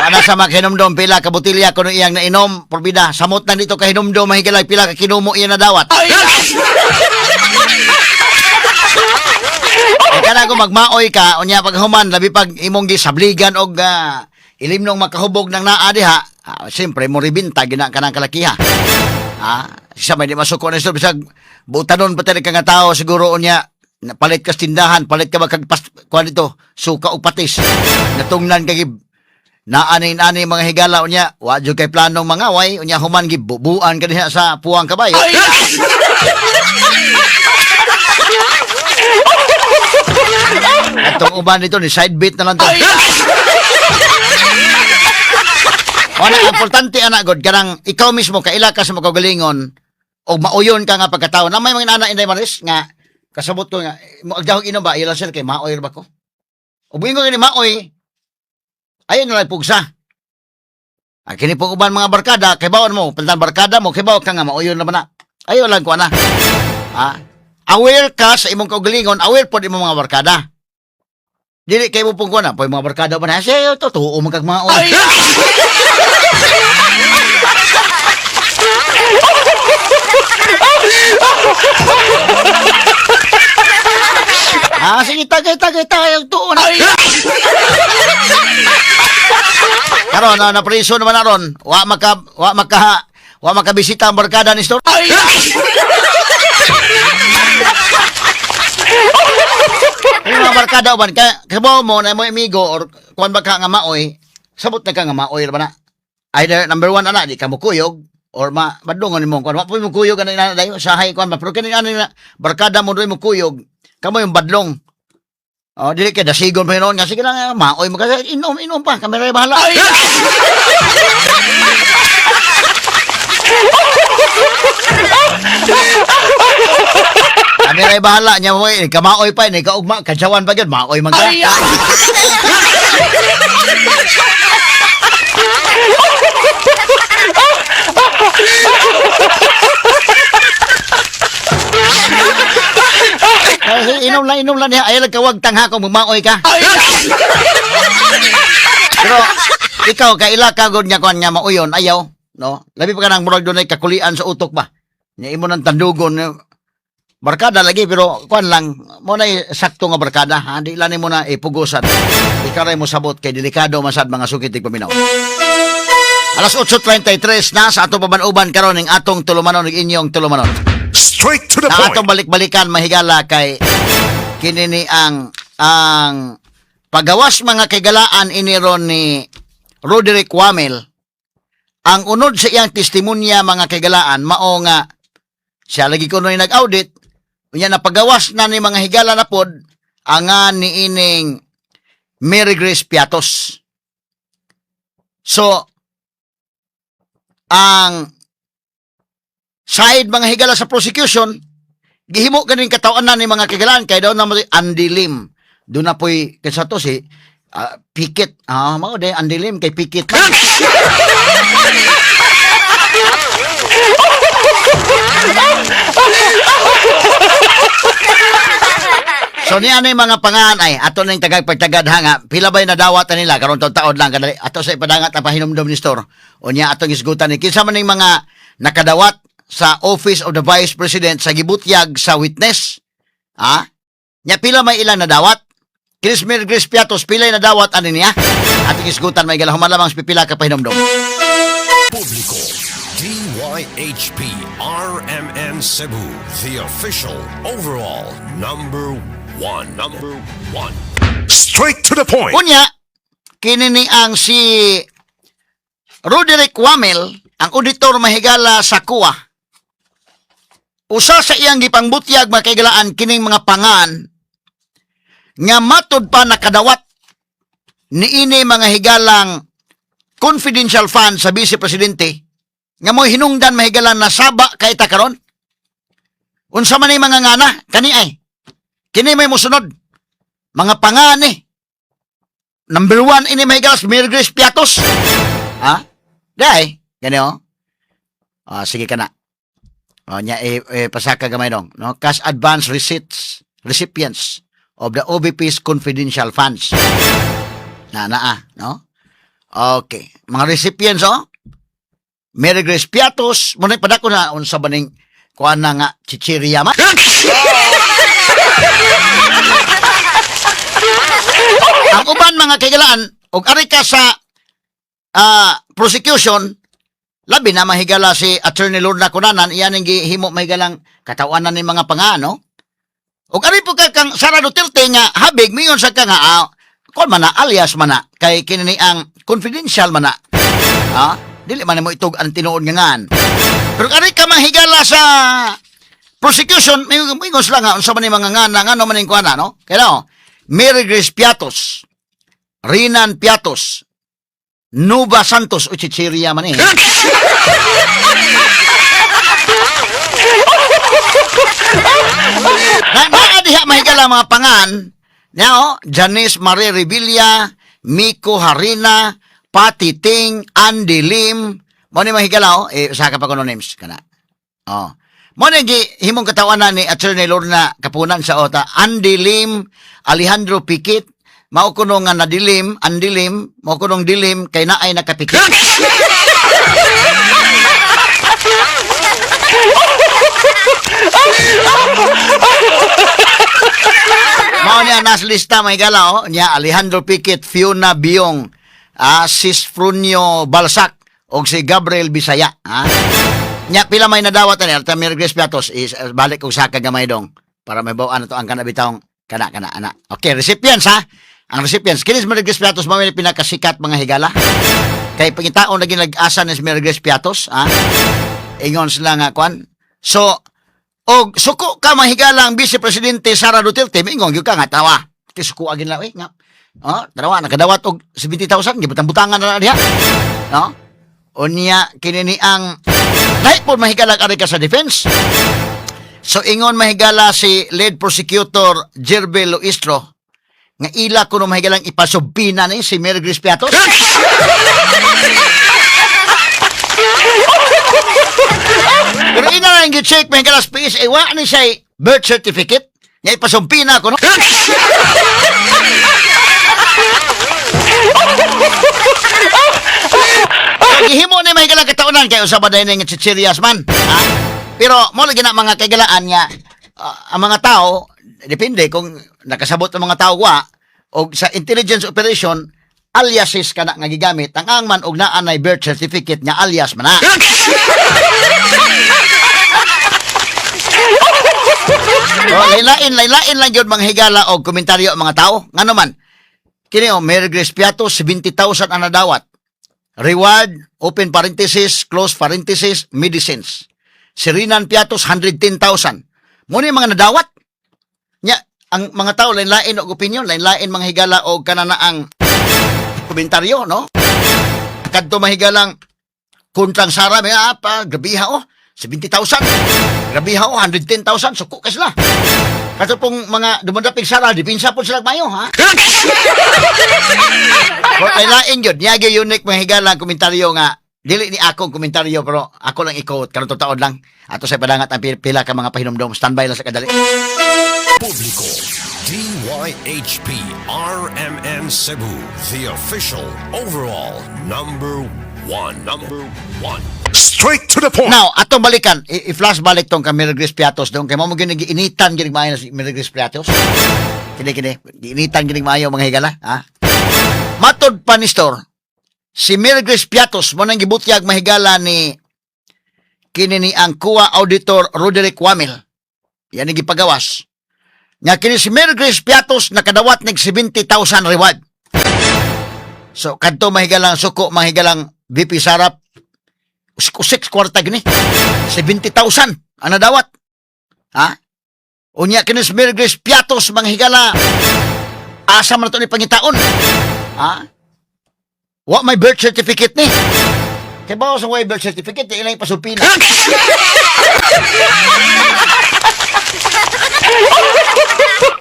Ana sa makinomdom pila ka botelya kuno iyang nainom porbida samot na dito kahinomdom mahigalag pila ka kinumo iya nadawat. Eh kana kung magmaoy ka unya pag human labi pag imong gisabligan og ilimnong makahubog ng naa diha, siyempre mo ribinta gina kanang kalakiha. Siya may di masuko na istorya bisag butanon pa ka nga tao siguro unya palit ka sa tindahan, palit ka magkagpas kuan dito, suka og patis. Natungnan ka gib naanin-ani mga higala unya, wa jud kay planong mangaway unya human gibubuan ka diha sa puwang kabayo. Atong uban dito ni side bit na lang to. Wala, importante ana god kanang ikaw mismo kaila ka sa makagalingon og mauyon ka nga pagkatao. Na may mga inana, Inday Maris, nga kasabot ko nga mo agdahog inom ba ila sir kay maoy ra ba ko. Ug moingon gani maoy ayon na lang pugsa. Ang kini pong uban mga barkada, kay bawon mo, palitan barkada mo, kay ka nga mauyon na ba na. Ayo lang ko ana. Ah, aware ka sa imong kaugalingon, aware pod imong mga barkada. Dili kay mo pong kuana, poy mga barkada pa na siya, totoo man kag maoy. Ah, sige, tagay, tagay, tagay, tuon na. Karon na napriso naman aron, wa makabisita ang barkada ni Store. Yung mga barkada uban kay kabaw mo na mo amigo or kuan ba ka nga maoy, sabot na ka nga maoy ra ba na. Either number one ana di ka mo kuyog or ma madungon nimo kuan wa po mo kuyog ana ina dayo sahay kuan ba pero kini ana na barkada mo doy mo kuyog kamo yung badlong. Oh, dili kay dasigon pa noon kasi lang maoy mo kasi inom inom pa kami ra bahala. Kami ra bahala nya mo eh, kamaoy pa ni kaugma kadyawan pa gyud maoy man ka. Ay, inom lang niya. Ayaw lang kawag tangha kung maoy ka. Pero ikaw kaila ka gud nga kuan nga mauyon ayaw, no? Labi pa ka nang murag dunay kakulian sa utok ba. Nya imo nang tandugon eh, barkada lagi pero kuan lang mo na sakto nga barkada ha di lang nimo na ipugusan. Ikaw ra mo sabot kay delikado man sad mga sukit paminaw. Alas 8:33 na sa atong paban-uban karon ning atong tulumanon ug inyong tulumanon. Straight to the Na point. atong balik-balikan mahigala kay kini ni ang pagawas mga kaigalaan ini ron ni Roderick Wamel, ang unod sa iyang testimonya, mga kaigalaan, mao nga siya lagi kuno nag-audit, unya napagawas na ni, mga higala, na pod ang ni ining Mary Grace Piatos. So, ang side, mga higala, sa prosecution, gihimo ganin katawan na ni, mga kaigalaan, kay daw na mo Andy Lim. Doon na po'y kaysa to si Pikit. Ah, mao de Andy Lim kay Pikit. So niya na yung mga pangan ay ato na yung tagag pagtagad ha nga pila ba'y nadawat na nila karon taon lang kadali ato sa ipadangat ang pahinumdom ni store. Unya atong isgutan ni kinsa man ning mga nakadawat sa Office of the Vice President sa gibutyag sa witness, ha? Nya pila may ilang nadawat? Chris Mary Grace Piatos, pila yung nadawat ani niya? Ating isgutan may gala human lamang sa pipila ka pahinumdom. Publiko, DYHP RMN Cebu, the official overall number one. Number one. Straight to the point. Unya, kini ni ang si Roderick Wamel, ang auditor mahigala sa COA. Usa sa iyang gipangbutyag, makaigalaan, kining mga pangan nga matud pa nakadawat niini, mga higalang, confidential fund sa Vice Presidente nga mo hinungdan, mahigalan, na saba kay ta karon. Unsa man ni mga ngana kani ay kini may musunod mga pangani. Number 1 ini, mahigalas, Mary Grace Piatos. Ha? Dai, gani oh. Ah, sige ka na. O, nya, eh, pasaka gamay dong, no? Cash advance receipts, recipients of the OVP's confidential funds. Na, naa, no? Okay. Mga recipients, oh. Mary Grace Piatos, muna padako na unsa ba ning kuan na nga chichirya man. Ang uban, mga kaigalaan, og ari ka sa prosecution, labi na, mahigala, si Attorney Lorna Cunanan, iyan ang gihimo, mahigalang katawanan ni mga pangano. Og ari po ka kang Sara Duterte nga habig mingon sa ka nga kon man na alias man na kay kini ni ang confidential man na. Ha? Dili man mo itug ang tinuod nga ngan. Pero ari ka mahigala sa prosecution, mingon sila nga unsa man ni mga ngana ngano man ning kuana, no? Kaya no, Mary Grace Piatos, Rinan Piatos, Nova Santos, o chichirya man eh. Na naa diha, mahigala, mga pangan. Now, Janice Marie Revilla, Miko Harina, Pati Ting, Andy Lim. Mo ni, mahigala, oh, eh usa ka pa kuno names kana. Oh. Mo ni gi himong katawanan ni Attorney Lorna Kapunan sa OTA, Andy Lim, Alejandro Pikit, mao kuno nga nadilim, Andy Lim, mao kunong dilim kay naay nakapikit. Mao niya nas lista, may gala, oh. Niya Alejandro Piquet, Fiona Biong, Sis Frunio Balsak og si Gabriel Bisaya, ha. Nya pila may nadawat ani Alta Mary Grace Piatos is balik og saka gamay dong para may bawaan na to ang kana bitawng kana kana ana. Okay, recipients, ha. Ang recipients kini si Mary Grace Piatos mao ni pinakasikat, mga higala. Kay pangitaon lagi nag-asa ni si Mary Grace Piatos, ha. Ingon sila nga kwan. So, og suko ka, mahigala, ang Vice Presidente Sara Duterte, mingon gyud ka nga tawa. Ti suko agin la eh nga. Oh, tarawa nakadawat og 70,000 gibutang-butangan na na diha. No? Unya kini ni ang lahi po, mahigala, ari ka sa defense. So ingon, mahigala, si lead prosecutor Jerbe Luistro nga ila kuno, mahigalang, ipasubpoena ni si Mary Grace Piatos. Pero ina lang gi-check, mahigala, sa PSA, wa ni siya birth certificate. Nga ipasubpoena ko no. So, gihimo ni, mahigala, kataunan kay usa ba dahil nga chichirias man. Ha? Pero mo lagi na, mga kaigalaan, nga ang mga tao depende kung nakasabot ang mga tao wa og sa intelligence operation aliases kana nga gigamit ang man og naa nay birth certificate nga alias man na. Oh, laylain, laylain lang gyud, mga higala, og komentaryo ang mga tao. Ngano man? Kini oh, Mary Grace Piatos, 70,000 ang nadawat. Reward, open parenthesis, close parenthesis, medicines. Si Renan Piatos, 110,000. Mao ni mga nadawat. Nya, ang mga tao, lain-lain og opinion, lain-lain mga higala og kananaang komentaryo, no? Kadto mahigalang kontrang Sara, may apa, grabiha oh, 70,000. Grabiha oh, 110,000, suko ka sila. Kato pong mga dumandapig Sara, dipinsa po sila mayo, ha? Pero lain yun, niyagi unique mga higala ang komentaryo nga, dili ni akong komentaryo pero ako lang i-quote, karon tutaod lang. Ato sa padangat ang pila ka mga pahinumdom, standby lang sa kadali. Publiko, DYHP RMN Cebu, the official overall number one. Number one. Straight to the point. Now, atong balikan, i-flash balik tong kay Mary Grace Piatos dong kay mo mo gini giinitan gini maayo si Mary Grace Piatos. Kini kini, giinitan gini maayo mga higala, ha? Matod pa ni Store, si Mary Grace Piatos mo nang gibutyag mahigala ni kini ni ang COA Auditor Roderick Wamil. Yan ang gipagawas. Nga kini si Mary Grace Piatos nakadawat nig 70,000 reward. So kadto mahigalang suko mahigalang VP Sara usik kwarta gini. 70,000 ang nadawat. Ha? Unya kini si Mary Grace Piatos mga higala. Asa man to ni pangitaon? Ha? Wa may birth certificate ni. Kay bawo sa way birth certificate, di ilang ipasupina.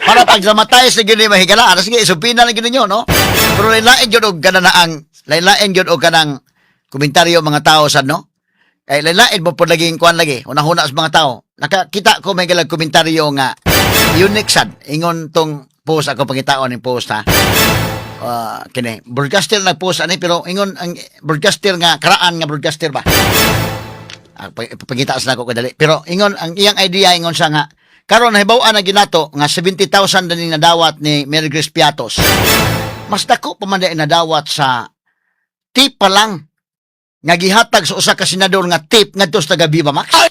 Para pag dramatize na gini mahigala, ara sige isupina na gini nyo, no? Pero lain-lain gyud og kana na ang lain-lain gyud og kanang komentaryo mga tao sa no? Kay lain-lain mo po laging kuan lagi, hunahuna sa mga tao. Nakakita ko may galag komentaryo nga unique sad ingon tong post ako pangitaon ning post ha. Ah, kini broadcaster nagpost ani pero ingon ang broadcaster nga karaan nga broadcaster ba. Ah, pagita sa nako kadali. Pero ingon ang iyang idea ingon siya nga karon nahibaw-an na ginato nga 70,000 na ning nadawat ni Mary Grace Piatos. Mas dako pa man dahil nadawat sa tip pa lang nga gihatag sa usa ka senador nga tip ngadto sa taga Viva Max. Ay!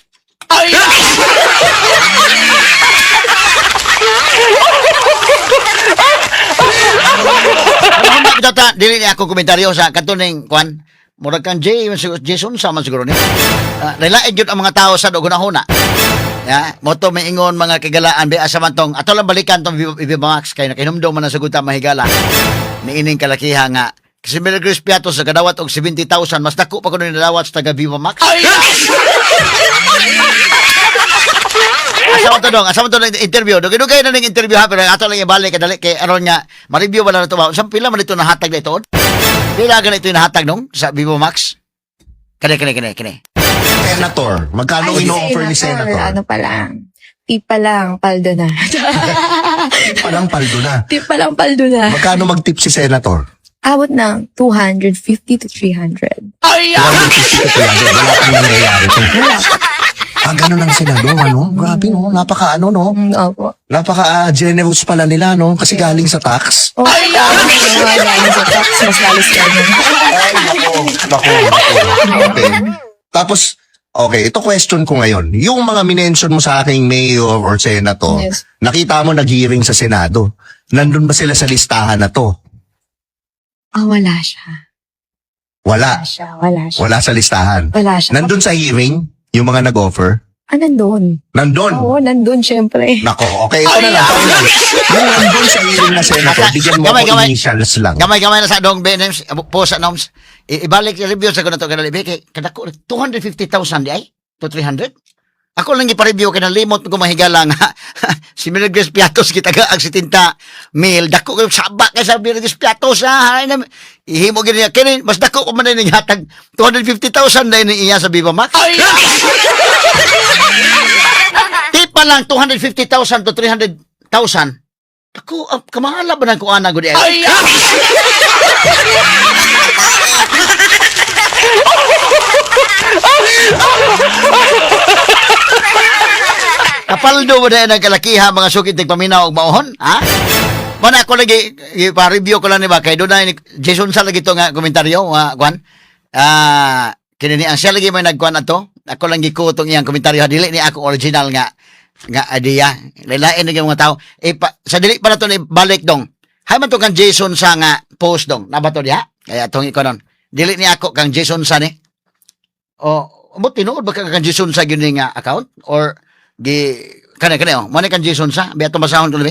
Ano ba ta dili ni ako komentaryo sa kadto ning kuan murag kang Jay Jason sa man siguro ni. Lain gyud ang mga tao sa hunahuna. Ya, mo to may ingon mga kagalaan be asa man tong ato lang balikan tong Viva Viva Max kay nakahinumdom man ang sagutan mahigala ni ining kalakiha nga si Mary Grace Piatos sa kadawat og 70,000 mas dako pa kuno nadawat sa taga Viva Max. Asa man to dong? Asa man to ng interview? Dugay-dugay na ning interview ha, pero ato lang ibalik kadali kay aron nga ma-review ba na to ba? Unsang pila man ito nahatag na ito? Pila ka na ito nahatag nung sa Viva Max? Kani kani kani kani. Senator, magkano Ay, ino-offer ni Senator? Ano pa lang. Tip pa lang, paldo na. Tip pa lang paldo na. Tip pa lang, paldo na. Magkano mag-tip si Senator? Abot ng 250 to 300. 250 to 300. Wala kang nangyayari. Ah, ganun ang senador, ano? Grabe, no? Napaka, ano, no? Opo. Napaka generous pala nila, no? Kasi galing sa tax. Oh, ay, galing sa tax, mas lalo sila nun. Ay, nako. Nako, nako. Okay. Tapos, okay, ito question ko ngayon. Yung mga minention mo sa aking mayor or senator, nakita mo nag-hearing sa Senado. Nandun ba sila sa listahan na to? Ah, wala siya. Wala. Wala siya, wala siya. Wala sa listahan. Wala siya. Nandun sa hearing, yung mga nag-offer? Ah, nandun. Nandun. Oo, nandun, syempre. Nako, okay, ito na lang. Ito na lang. Yung nandun sa hearing na senator, bigyan mo Gamay, ako gamay. initials lang. Gamay-gamay na sa dong BNMs, po sa noms. Ibalik i-review sa kuno to kanali kay kadako 250,000 di ay to 300. Ako lang gipa-review kay nalimot ko mahigala nga si Mary Grace Piatos kita ang 70 mil dako kay saba kay sa Mary Grace Piatos ha. Ay, na, ihimo gini niya kini mas dako pa man ning hatag 250,000 na ini iya sa Viva Max. Di pa lang 250,000 to 300,000. Dako ang kamahala ba ng kuana gud ay? Kapaldo ba dahil nagkalakiha mga sukit nagpaminaw og maohon? Ha? Mana ako lagi, pa-review ko lang ni ba, kay doon na Jason sa lagi to nga komentaryo, nga kwan. Ah, kini ni ang siya lagi may nagkuan ato. Ako lang gikutong iyang komentaryo, ha, dili ni ako original nga nga idea. Lailain na mga tao. E, pa, sa dili pa na to ni balik dong. Hay man to kang Jason sa nga post dong. Nabato diha? Kaya tong ikonon. Dili ni ako kang Jason sa ni. O, mo tinuod ba ka kang Jason sa gyud ni nga account or gi kani kani oh, mo ni kang Jason sa biya basahon ko ni.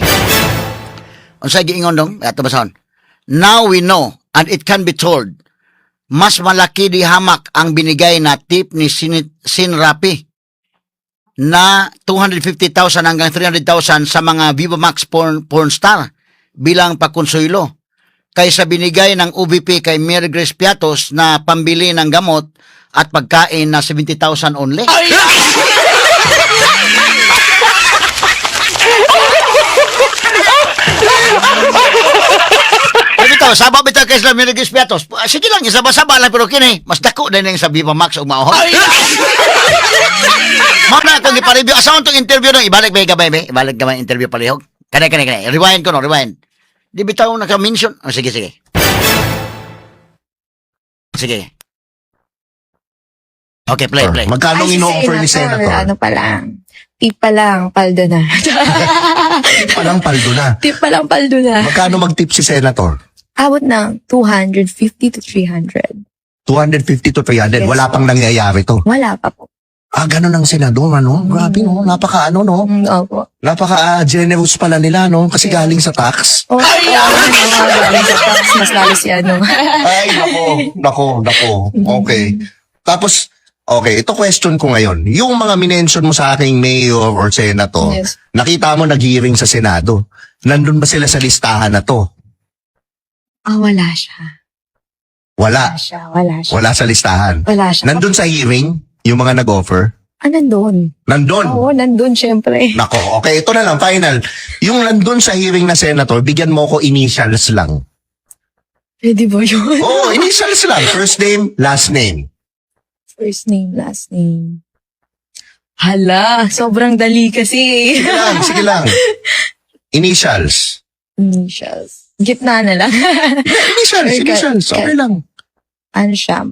Unsa giingon dong? Biya basahon. "Now we know and it can be told, mas malaki di hamak ang binigay na tip ni Sen Raffy na 250,000 hanggang 300,000 sa mga Viva Max porn star bilang pakonsuelo kaysa binigay ng OVP kay Mary Grace Piatos na pambili ng gamot at pagkain na 70,000 only." Ay, bitaw, saba bitaw kay sila Mary Grace Piatos. Sige lang, isaba-saba lang, pero kini, mas dako din yung sa Viva Max ug mao. Mao na akong ipa-review. Asa tong interview nung ibalik ba gamay ba? Ibalik gamay interview palihog. Kani kani kani. Rewind ko no, rewind. Di bitaw naka-mention. Oh, sige sige. Sige. Okay, play, play. Magkano Ay, si ino-offer ni Senator? Ano pa lang. Tip pa lang, paldo na. Tip pa lang, paldo na. Tip pa lang, paldo na. Magkano mag-tip si Senator? Abot ng 250 to 300. 250 to 300. Yes. Wala pang nangyayari to. Wala pa po. Ah, ganun ang senador, ano? Grabe, no? Napaka, ano, no? Opo. Napaka generous pala nila, no? Kasi galing sa tax. Oh, ay, galing sa tax, mas lalo si ano. Ay, nako, nako, nako. Okay. Tapos, okay, ito question ko ngayon. Yung mga minention mo sa aking mayor or senator, nakita mo nag-hearing sa Senado. Nandun ba sila sa listahan na to? Ah, wala siya. Wala. Wala siya, wala siya. Wala sa listahan. Wala siya. Nandun sa hearing, yung mga nag-offer? Ah, nandun. Nandun. Oo, nandun, syempre. Nako, okay, ito na lang, final. Yung nandun sa hearing na senator, bigyan mo ko initials lang. Pwede ba yun? Oo, initials lang. First name, last name. First name, last name. Hala, sobrang dali kasi. Sige lang, sige lang. Initials. Initials. Gitna na lang. Initials, Or initials. Okay lang. Ano siya?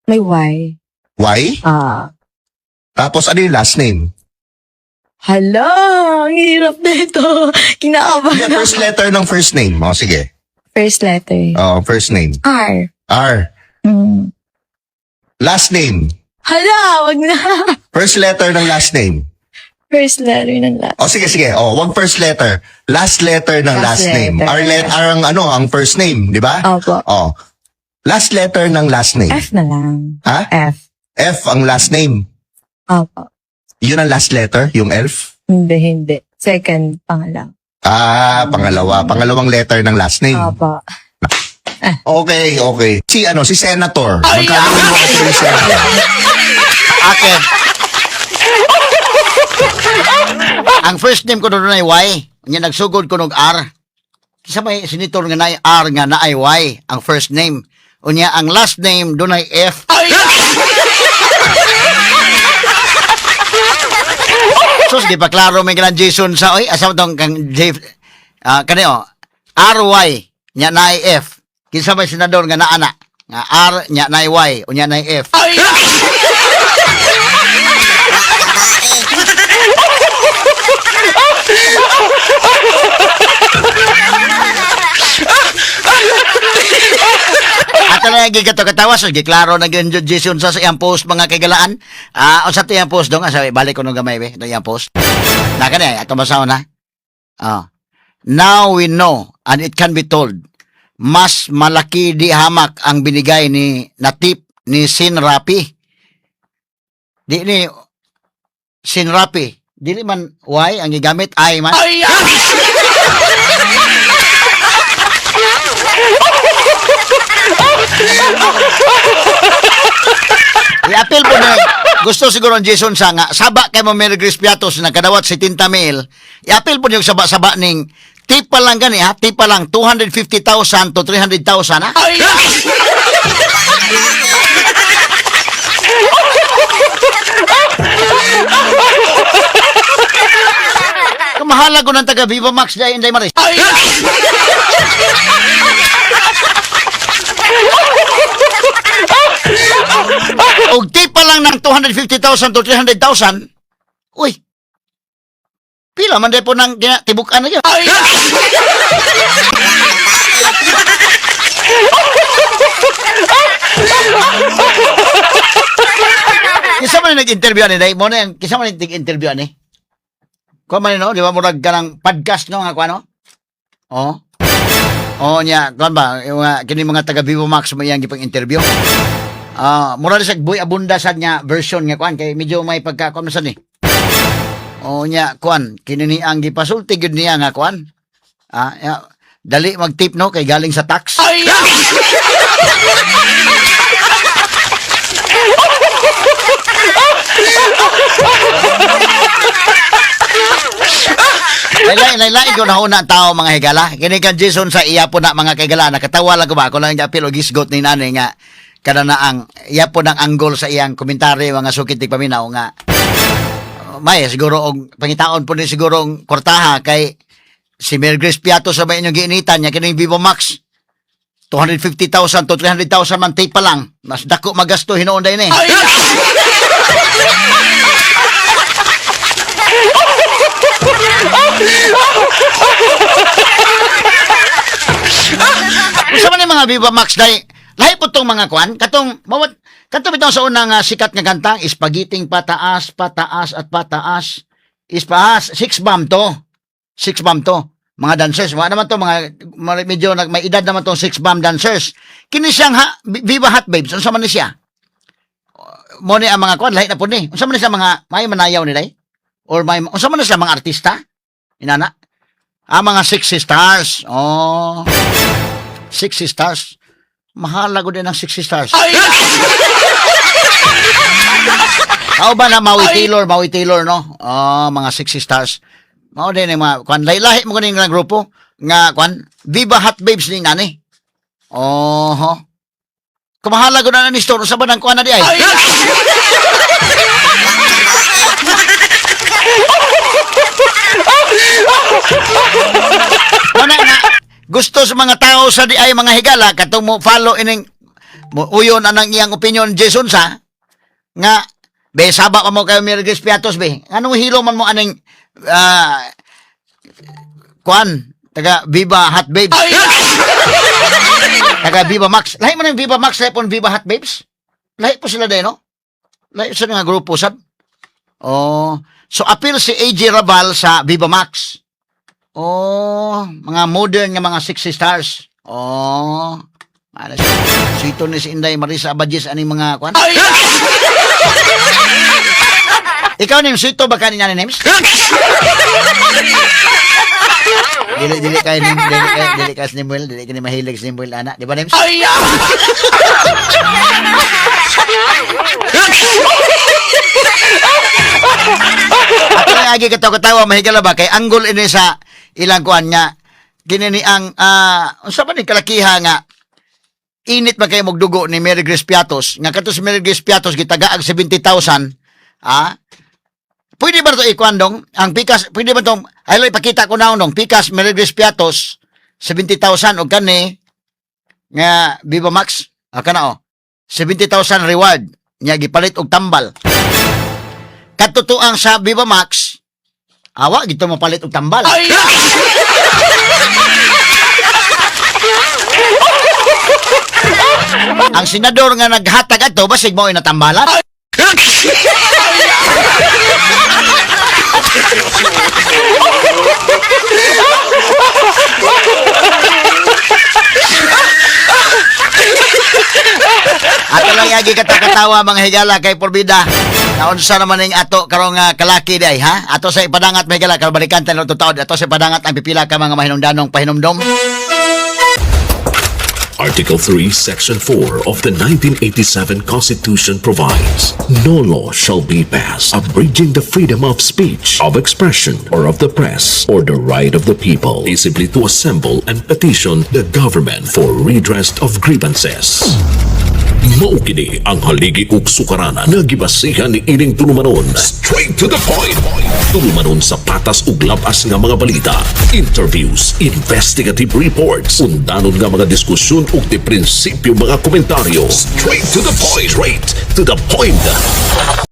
May Y. Y? Ah. Tapos ano yung last name? Hala, ang hirap na ito. Kinakabahan. Yeah, first letter ng first name. O, sige. First letter. Oh, first name. R. R. Last name. Hala, wag na. First letter ng last name. First letter ng last. O, sige, sige. O, wag first letter. Last letter ng last Last name. letter. R, R ang ano, ang first name, di ba? Opo. O. Last letter ng last name. F na lang. Ha? F. F ang last name. Opo. Yun ang last letter, yung F? Hindi, hindi. Second pangalawa. Ah, pangalawa. Pangalawang letter ng last name. Opo. Okay. Si ano, si Senator. Magkano yung offer ni Senator? Okay. Ang first name ko doon ay Y. Nya nagsugod ko nog R. Sa may senator nga naay R nga naay Y ang first name. Unya ang last name doon ay F. Sus, di pa klaro may galang Jason sa oy asa tong kang J kani oh RY nya naay F. Kinsa may senador nga naana nga R nya naay Y unya naay F. Ato na yung kato katawa so giklaro na gyud Jason sa iyang post, mga kaigalaan. Ah, unsa to iyang post dong? Asa balik ko nung gamay be, ito iyang post. Na kani ato basahon ha. Ah. "Now we know and it can be told, mas malaki di hamak ang binigay ni na tip ni Sen Raffy." Di ni Sen Raffy. Dili man Y ang gigamit, I man. I-appeal po na gusto siguro ang Jason sa nga saba kay mo Mary Grace Piatos na kadawat 70 mil. I-appeal po niyo saba-saba ning tip pa lang gani ha, tip pa lang 250,000 to 300,000 ha. Kamahala ko ng taga Viva Max dahil Inday Maris. Og tip pa lang ng 250,000 to 300,000. Uy. Pila man po ng tibukan na yun. Kinsa man nag-interview ani, day? Mo na yan, kinsa man nag-interview ani? Kuan man, no, di ba murag kanang podcast, no, nga kuan, no? Oh. Oh nya, kuan ba, yung mga kini mga taga Vivo Max mo iyang gipang interview. Ah, mura sa Boy Abunda sad nga version nga kuan kay medyo may pagka kuan man sad ni. Oh nya, kuan kini ni ang gipasulti gyud niya nga kuan. Ah, ya, dali mag-tip, no, kay galing sa tax. Laylay, laylay ko na una ang tao, mga higala. Kini kan Jason sa iya po na, mga kagala. Nakatawa lang ko ba? Ako lang apil o gisgot ni nanay nga kada na ang iya po ng anggol sa iyang komentaryo, mga sukit paminaw, nga may siguro og pangitaon po ni siguro ang kwartaha kay si Mary Grace Piatos sa may inyong giinitan niya kining Vivo Max 250,000 to 300,000 man tape pa lang, mas dako magasto hinuon day ni. Unsa man yung mga Viva Max day? Lahi po tong mga kwan katong mawat katong bitaw sa unang sikat nga kantang Ispagiting Pataas, Pataas at Pataas. Ispaas, six bomb to. Six bomb to. Mga dancers, wala naman to mga medyo may edad naman tong six bomb dancers. Kini siyang ha, Viva Hot Babes, unsa man ni siya? Mo ni ang mga kwan, lahi na po ni. Unsa man ni siya mga may manayaw ni day? Or may unsa man ni siya mga artista? Inana? Ah, mga sexy stars. Oh. Sexy stars. Mahalago din ang sexy stars. Kao ba na Maui Taylor, Maui Taylor, no? Oh, mga sexy stars. Mao din ang mga kwan, lahi mo kuning nga grupo nga kwan Viva Hot Babes ni nani. Oho. Kumahalago na ni store sa banang kwan na di ay. Wala nga gusto sa mga tao sa di ay, mga higala, katong mo follow ining mo uyon anang iyang opinion Jason sa nga be saba pa mo kayo Mary Grace Piatos be, anong hilo man mo aning kwan taga Viva Hot Babes, taga Viva Max. Lahi man ang Viva Max, lahi po ang Viva Hot Babes, lahi po sila din, no, lahi sila nga grupo sad. Oh, so appeal si AJ Raval sa Viva Max. Oh, mga modern nga mga sexy stars. Oh, ano siya? So ito ni si Inday Marisa Abadjes aning mga kwan. Ikaw nim sito ba kanin ni Nims? Dili dili kay nim, dili kay dili ka Nimuel, dili ka ni mahilig sa Nimuel ana, di ba, Nims? Ato lang agi katawa-katawa, mahigala ba kay anggol ini sa ilang kuan nga kini ni ang unsa ba ni kalakiha nga init ba kay mogdugo ni Mary Grace Piatos nga kato si Mary Grace Piatos gitagaag 70,000, ah? Pwede ba to ikuan dong ang pikas? Pwede ba tong ay ipakita ko na dong pikas Mary Grace Piatos 70,000 og kani nga Viva Max, ah, kana oh 70,000 reward niya gipalit og tambal. Katutuang sa Viva Max awa gito mapalit og tambal. Ang senador nga naghatag ato basig mao natambalan. Ato lang yagi katakatawa, mga higala, kay porbida. Naunsa naman ning ato karong kalaki day ha. Ato sa ipadangat, mga higala, karon balikan tayo taon. Ato sa ipadangat ang pipila ka mga mahinungdanong pahinumdom. Article 3, Section 4 of the 1987 Constitution provides, no law shall be passed abridging the freedom of speech, of expression, or of the press, or the right of the people peaceably to assemble and petition the government for redress of grievances. Mao kini ang haligi ug sukaranan nga gibasihan ni ining tulumanon. Straight to the point. Tulumanon sa patas ug labas nga mga balita, interviews, investigative reports, undanon nga mga diskusyon ug di prinsipyo mga komentaryo. Straight to the point. Straight to the point.